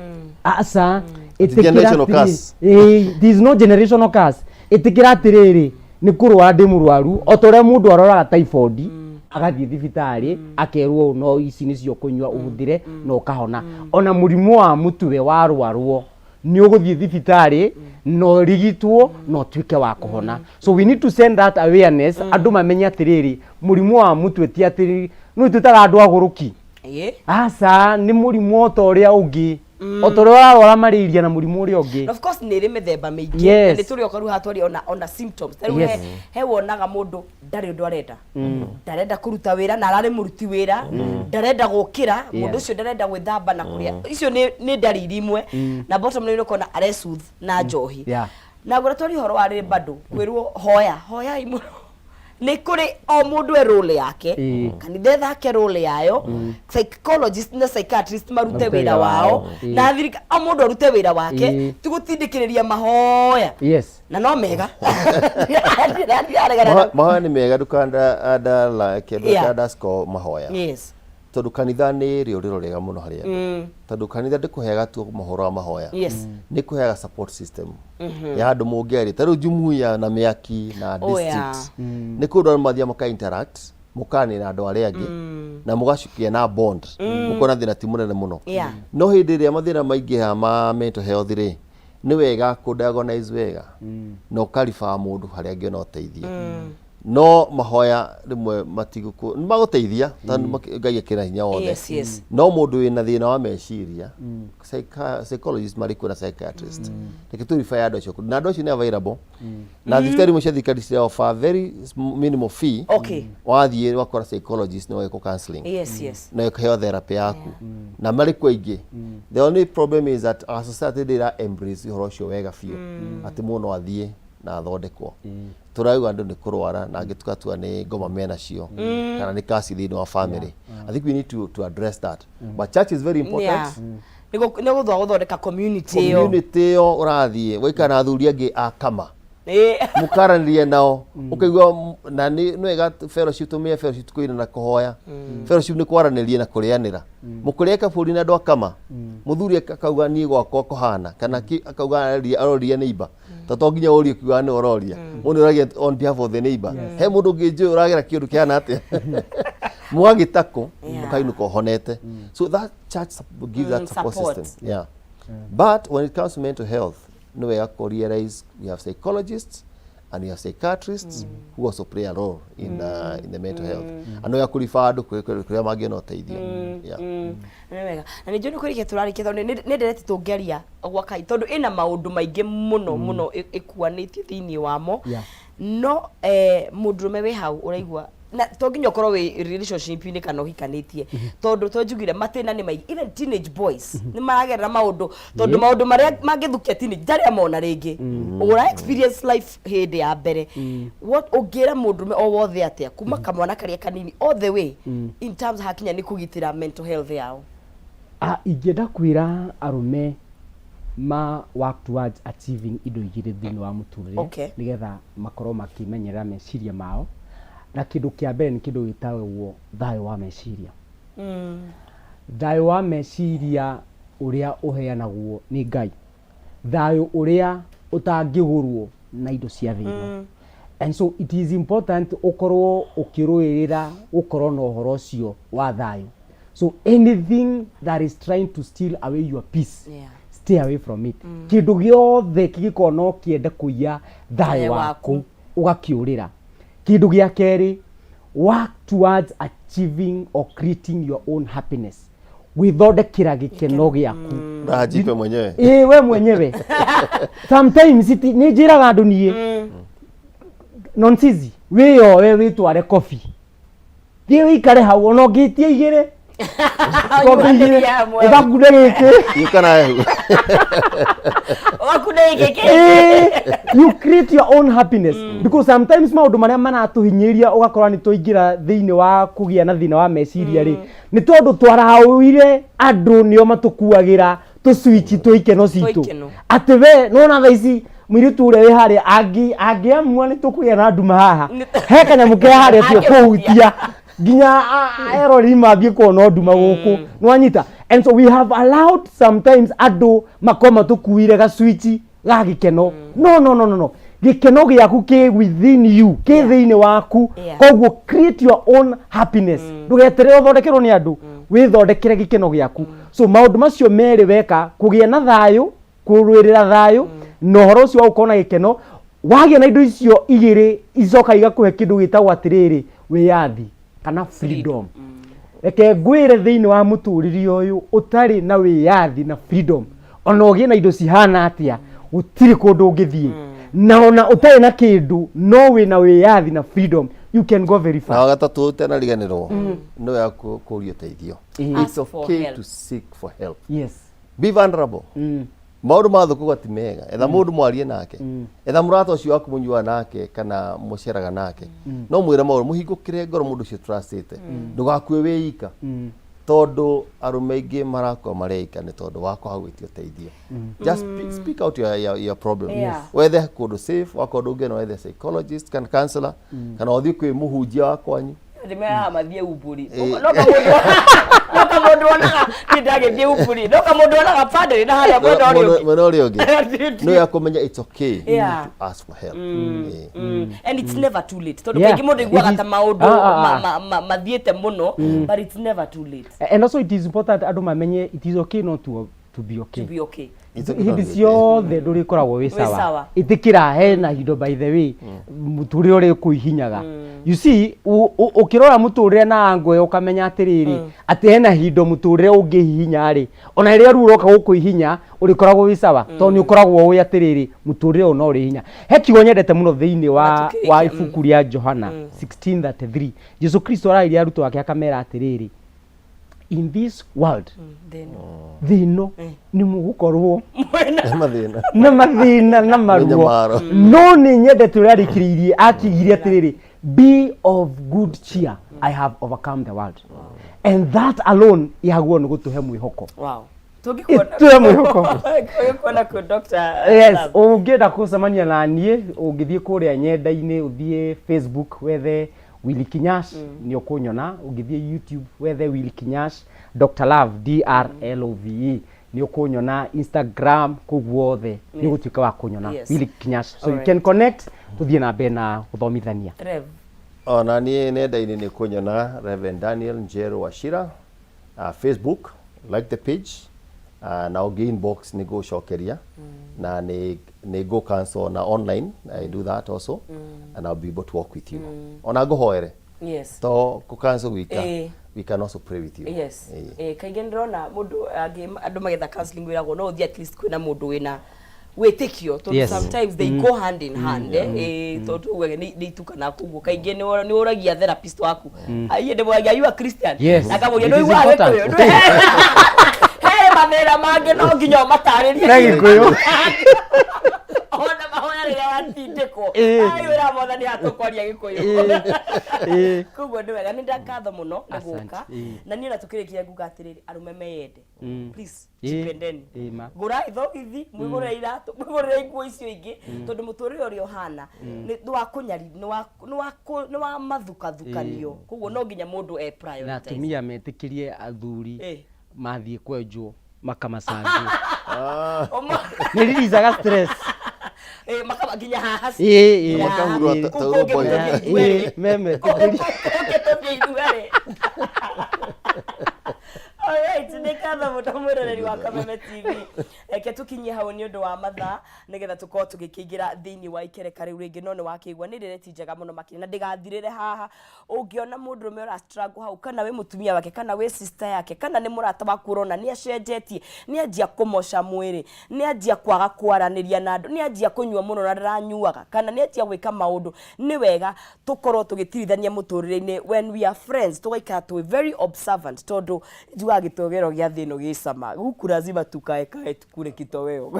Aca, ĩtĩkĩra Generational atĩrĩ- curse. Ĩĩ, there is no generational curse. Ĩtĩkĩra atĩrĩrĩ, nĩ kũrwara ndĩ mũrwaru, o ta ũrĩa mũndũ arwaraga typhoid, agathiĩ thibitarĩ, akerwo ũũ no ici nĩcio ũkũnyua ũhũthĩre na ũkahona. Ona mũrimũ wa mũtwe warwarwo, nĩ ũgũthiĩ thibitarĩ na ũrigitwo na ũtuĩke wa kũhona. So we need to send that awareness, andũ mamenye atĩrĩrĩ, mũrimũ wa mũtwe ti atĩ nĩ twĩtaga andũ agũrũki. Ĩĩ. Aca, nĩ mũrimũ o ta ũrĩa ũngĩ, o ta ũrĩa ũrarwara malaria na mũrimũ ũrĩa ũngĩ. Of course nĩ ĩrĩ mĩthemba mĩingĩ. Yes. Na nĩ tũrĩoka rĩu haha twarie ona symptoms. Ta rĩu Yes. he wonaga mũndũ ndarĩ ũndũ arenda, ndarenda kũruta wĩra na ararĩ mũruti wĩra, ndarenda gũkĩra, mũndũ ũcio ndarenda gwĩthamba na kũrĩa. Icio nĩ ndariri imwe. Na bottom line ũkona aresoothe na njohi. Na ngwĩra twarie ũhoro wa rĩrĩ bado kwĩrwo hoya hoyai mũno. Nĩ kũrĩ o mũndũ e role yake. Kanitha ĩthake role yayo, psychologist na psychiatrist marute Marute wĩra wĩra wao, wao. Na thirika o mũndũ arute wĩra wake, ti gũtindĩkĩrĩria mahoya. Na no mega. Ndiraregana na- Mahoya nĩ mega, ndũkanda like ndũkanda mahoya. Tondũ kanitha nĩ rĩũrĩro rĩega mũno harĩ andũ. Tondũ kanitha ndĩkũheaga tu mohoro wa mahoya. Nĩ kũheaga support system ya andũ mũngĩaria. Ta rĩu jumuiya na mĩaki na district. Nĩ kũndũ andũ mathiaga maka interact, mũkaranĩria na andũ arĩa angĩ, na mũgacukia na bond. Mũkona thĩna ti mũnene mũno. No hĩndĩ ĩrĩa mathĩna maingĩha ma mental health rĩ, nĩ wega kũ diagnose wega na ũkariba mũndũ harĩa angĩona ũteithio. No mahoya rĩmwe matigũkũ, nĩ magũteithia tondũ Ngai akĩrĩ na hinya wothe. No mũndũ wĩna thĩna wa meciria, psychologist marĩ kuo na psychiatrist. Reke tũ refer andũ acio, na andũ acio nĩ available. Na thibitarĩ imwe cia thirikari cira offer very minimal fee. Wathiĩ wakora psychologist na ũgekwo counseling. Na ũkaheo therapy yaku. Na marĩ kuo aingĩ. The only problem is that our society ndĩra embrace ũhoro ũcio wega biũ. Atĩ mũndũ no athiĩ na athondekwo. Tũrauga andũ nĩ kũrwara na angĩ tũgatua nĩ ngoma menacio kana nĩ kasi thĩinĩ wa family. I think we need to address that. But church is very important. Nĩ gũthwa gũthondeka community ĩyo. Community ĩyo ũrathiĩ waikara na athuri angĩ a kama. Mũkaranĩria nao ũkaigua na nĩ wega fellowship, tũmĩe fellowship kũina na kũhoya. Fellowship nĩ kwaranĩria na kũrĩanĩra. Mũkũrĩa kaburi na andũ a kama, mũthuri akauga niĩ gwakwa kũhana kana akauga aroria neighbor. To to nginya ũrie kiuga nĩ ũroria. Mũndũ ũragia on behalf of the neighbor. He mũndũ ũngĩ njũĩ ũragera kĩũndũ kĩhana atĩa. Mũgagĩtakũ mũkainũka ũhonete. So that church gives that support Support. system. Yeah. But when it comes to mental health, no we have to realize we have psychologists and we have psychiatrists who also play a role in the mental health. And we have to refer andũ kũrĩa mangĩona ũteithio. Yeah. Nĩ wega. Na nĩ njũĩ nĩ kũrĩkia tũrarĩkia tondũ nĩ ndereti tũngĩaria gwa kahinda tondũ ĩna maũndũ maingĩ mũno mũno ĩkuanĩtie thĩinĩ wamo. No mũndũrũme wĩ hau ũraigua na to nginya ũkorwo wĩ relationship-inĩ kana ũhikanĩtie, tondũ to njugire matĩna nĩ maingĩ, even teenage boys nĩ maragerera maũndũ, tondũ maũndũ marĩa mangĩthũkia teenage ndarĩ amona rĩngĩ, ũra experience life hĩndĩ ya mbere. What ũngĩra mũndũrũme o wothe atĩa kuma kamwana karĩa kanini all the way in terms hakinya nĩ kũgitĩra mental health yao? Ingĩenda kwĩra arũme ma work towards achieving indo igĩrĩ thĩinĩ wa mũtũrĩre, nĩgetha makorwo makĩmenyerera meciria mao. Na kĩndũ kĩa mbere nĩ kĩndũ gĩtagwo thayũ wa meciria. Thayũ wa meciria ũrĩa ũheanagwo nĩ Ngai, thayũ ũrĩa ũtangĩgũrwo na indo cia thĩ ĩno. And so it is important ũkorwo ũkĩrũĩrĩra gũkorwo na ũhoro ũcio wa thayũ. So anything that is trying to steal away your peace, stay away from it. Kĩndũ gĩothe kĩngĩkorwo no kĩende kũiya thayũ Thayũ waku, waku, ũgakĩũrĩra. Kĩndũ gĩa kerĩ, work towards achieving or creating your own happiness. Gwĩthondekera gĩkeno gĩaku. Rajipe mwenyewe. Ĩĩ, we mwenyewe. Sometimes nĩ njĩraga andũ niĩ, nonsizi, wĩyoe wĩtware coffee. Thiĩ wĩikare hau ona ũngĩtia igĩrĩ. Kombe igĩrĩ, ũgakunde gĩkĩ. Gĩũka na hehu. Ũgakunde gĩkĩ kĩngĩ. Ĩĩ, you create your own happiness. Because sometimes maũndũ marĩa maratũhinyĩrĩria ũgakora nĩ twaingĩra thĩinĩ wa kũgĩa na thĩna wa meciria rĩ, nĩ tondũ twaraũire andũ nĩo matũkuagĩra. Tũcwici twa ikeno citũ. Ikeno. Atĩ we nona thaa ici mũirĩtu ũrĩa wĩ harĩa angĩamua nĩ tũkũgĩa na nduma haha, he kanyamũ ke harĩa tio kũhutia nginya eroreri mathiĩ kuona nduma gũkũ, nĩwanyita? And so we have allowed sometimes andũ makorwo matũkuire gacwici ga gĩkeno. No, no, no, no, no, gĩkeno gĩaku kĩ within you, kĩ thĩinĩ waku. Koguo create your own happiness, ndũgeterere ũthondekerwo nĩ andũ, wĩthondekere gĩkeno gĩaku. So maũndũ macio merĩ weka, kũgĩa na thayũ, kũrũĩrĩra thayũ, na ũhoro ũcio wa gũkorwo na gĩkeno, wagĩa na indo icio igĩrĩ, icoka igakũhe kĩndũ gĩtagwo atĩrĩrĩ, wĩyathi kana freedom. Reke ngwĩre, thĩinĩ wa mũtũrĩre ũyũ ũtarĩ na wĩyathi na freedom, ona ũgĩe na indo cihana atĩa, gũtirĩ kũndũ ũngĩthiĩ. Na ona ũtarĩ na kĩndũ, no wĩna wĩyathi na freedom, you can go very Na far. wa gatatũ ũtanariganĩrwo, nĩ wega kũria ũteithio. It's Ask for okay help. to seek for help. Be vulnerable. Maũndũ mathũkũga ti mega, etha mũndũ mwarie nake, etha mũrata ũcio waku mũnyuaga nake kana mũceraga nake, no mwĩre maũndũ, mũhingũkĩre ngoro mũndũ ũcio trustĩte. Ndũgakue wĩ ika, tondũ arũme aingĩ marakua marĩ ika nĩ tondũ wa kwaga gwĩtia ũteithio. Just speak out your problem. Wethe kũndũ safe, wakorwo ndũngĩona, wethe psychologist kana counselor, kana ũthiĩ kwĩ mũhunjia wa kwanyu. Ndĩmeraga mathiĩ umburi. No kamũndũ onaga niĩ ndagĩthiĩ umburi, no kamũndũ onaga padre na harĩa mwena ũrĩa ũngĩ. Mwena ũrĩa ũngĩ no ya kũmenya it's okay to ask for help. And it's never too late, tondũ kaingĩ mũndũ aiguaga ta maũndũ mathiĩte mũno, but it's never too late. And also it is important andũ mamenye it is okay not to be okay. To be okay. It's okay not Hĩndĩ to be okay. Ciothe ndũrĩkoragwo wĩ Wĩ sawa. Sawa, ĩtĩkĩra hena hindo, by the way, mũtũrĩre ũrĩ kũihinyaga. You see, ũkĩrora mũtũrĩre na ango ĩyo, ũkamenya atĩrĩrĩ, atĩ hena hindo mũtũrĩre ũngĩhihinya rĩ, ona rĩrĩa rĩu ũroka gũkũhihinya, ũrĩkoragwo wĩ sawa, tondũ nĩ ũkoragwo ũĩ atĩrĩrĩ, mũtũrĩre ũyũ no ũrĩ hinya. He kiugo nyendete mũno thĩinĩ wa Na tũkĩrĩkia, wa ibuku rĩa Johana 16:33. Jesu Kristo arairie arutwo ake akamera atĩrĩrĩ, "In this world," thĩ ĩno, "nĩ mũgũkorwo na mathĩna na mathĩna na maruo." Mĩnyamaro. No nĩ nyendete ũrĩa arĩkĩrĩirie, akigire atĩrĩrĩ, "Be of good cheer, I have overcome the world." And that alone yagwo nĩ gũtũhe mwĩhoko. Wow. Ĩtũhe mwĩhoko. Tũngĩkuona kũ, Dr. Yes. Love? Ũngĩenda gũcemania na niĩ, ũngĩthiĩ kũrĩa nyenda-inĩ, ũthiĩ Facebook wethe Willy Kinyash, nĩ ũkũnyona. Ũngĩthiĩ YouTube wethe Willy Kinyash Dr. Love, DRLOVE, nĩ ũkũnyona. Instagram, kũu guothe nĩ ũgũtuĩka wa kũnyona. Willy Kinyash, so you can connect, tũthiĩ na mbere na gũthomithania. Rev. Ona niĩ nenda-inĩ nĩ kũnyona Reverend Daniel Njeru Wachira, Facebook, like the page, na ũngĩ inbox nĩ ngũcokeria, na nĩ ngũ cancel na online. I do that also, and I'll be able to work with you. Ona ngũhoere to kũ cancel gwika, we can also pray with you. Kaingĩ ndĩrona mũndũ angĩ, andũ magetha counseling, wĩragwo no ũthiĩ at least kwĩna mũndũ wĩna wĩtĩkio, tondũ sometimes they go hand in hand, tondũ ugaga nĩ itukanaga. Koguo kaingĩ nĩ ũragia therapist waku, aiye ndĩmũragia, "Are you a Christian?" Yes. Akamũria, It is "Nĩ ũiguaga important. Gĩkũyũ?" He mathĩna mangĩ no nginya ũmatarĩrie Na Gĩkũyũ. Ona mahoya rĩrĩa watindĩkwo, ai wĩra Mwathani hatũkwaria Gĩkũyũ. Koguo nĩ wega, nĩ ndangatho mũno nĩ Asante. gũka. Na niĩ ona tũkĩrĩkia nguga atĩrĩrĩ, arũme meyende, please. Jipendeni. Ĩĩ ma. Gũrai thogithi, mwĩgũrĩre iratũ, mwĩgũrĩre nguo icio ingĩ, tondũ mũtũrĩre ũrĩa ũhana nĩ wa kũnyari, nĩ wa mathukathukanio. Koguo no nginya mũndũ e Na prioritize. atumia metĩkĩrie athuri mathiĩ kwenjwo makamacanjwo, nĩ riricaga stress. Makaba nginya haha. Ĩĩ. Nginya haha. Makahurwo Kũu ta kũngĩ rũboyo. mũtũthiĩ ithuerĩ. Ĩĩ, memetĩkĩrie. Kũngĩ tũthiĩ ithuerĩ. Alright, nĩ ngatho mũno mwĩroreri wa Kameme TV. Reke tũkinyie hau nĩ ũndũ wa mathaa, nĩgetha tũkorwo tũgĩkĩingĩra thĩinĩ wa ikereka rĩu rĩngĩ. No nĩ wakĩigua nĩ ndereti njega mũno makĩria, na ndĩgathirĩre haha. Ũngĩona mũndũrũme ũra struggle hau, kana wĩ mũtumia wake, kana wĩ sister yake, kana nĩ mũrata waku, ũrona nĩ acenjetie, nĩ anjia kũmoca mwĩrĩ, nĩ anjia kwaga kwaranĩria na andũ, nĩ anjia kũnyua mũno na ndaranyuaga, kana nĩ anjia gwĩka maũndũ, nĩ wega tũkorwo tũgĩtirithania mũtũrĩre-inĩ when we are friends, tũgaikara twĩ very observant, tondũ njugaga gĩtogero gĩa thĩ ĩno gĩ cama, huku lazima tukaekae tukure kitoweo.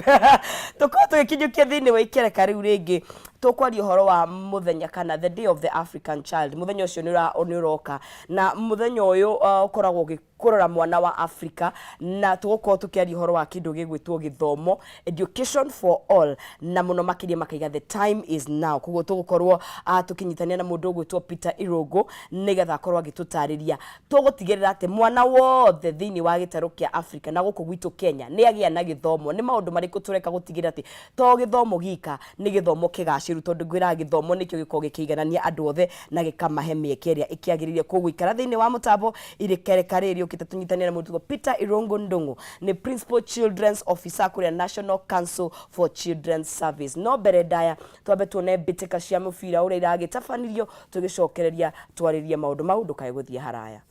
Tũkorwo tũgĩkinyũkia thĩinĩ wa ikereka rĩu rĩngĩ, tũkwaria ũhoro wa mũthenya kana the day of the African child. Mũthenya ũcio nĩ ũroka, na mũthenya ũyũ ũkoragwo ũgĩ Kũrora mwana wa Africa, na tũgũkorwo tũkĩaria ũhoro wa kĩndũ gĩgwĩtwo gĩthomo, education for all, na mũno makĩria makaiga the time is now. Koguo tũgũkorwo tũkĩnyitanĩra na mũndũ ũgwĩtwo Peter Irũngũ nĩgetha akorwo agĩtũtarĩria tũgũtigĩrĩra atĩ mwana wothe thĩinĩ wa gĩtarũ kĩa Africa na gũkũ gwitũ Kenya nĩ agĩa na gĩthomo. Nĩ maũndũ marĩkũ tũreka gũtigĩrĩra atĩ to gĩthomo gika nĩ gĩthomo kĩgacĩru, tondũ ngwĩraga gĩthomo nĩkĩo gĩkoragwo gĩkĩiganania andũ othe na gĩkamahe mĩeke ĩrĩa ĩkĩagĩrĩire. Koguo ikara thĩinĩ wa mũtambo irĩkereka rĩrĩ rĩũkĩte tũnyitanĩre na mũndũ Peter Irũngũ Ndung'u, nĩ Principal Children's Officer kũrĩa National Council for Children's Service. No mbere ndaya twambe tuone mbĩtĩka cia mũbira ũrĩa iragĩtabanirio, tũgĩcokereria twarĩrie maũndũ mau, ndũkae gũthiĩ haraya.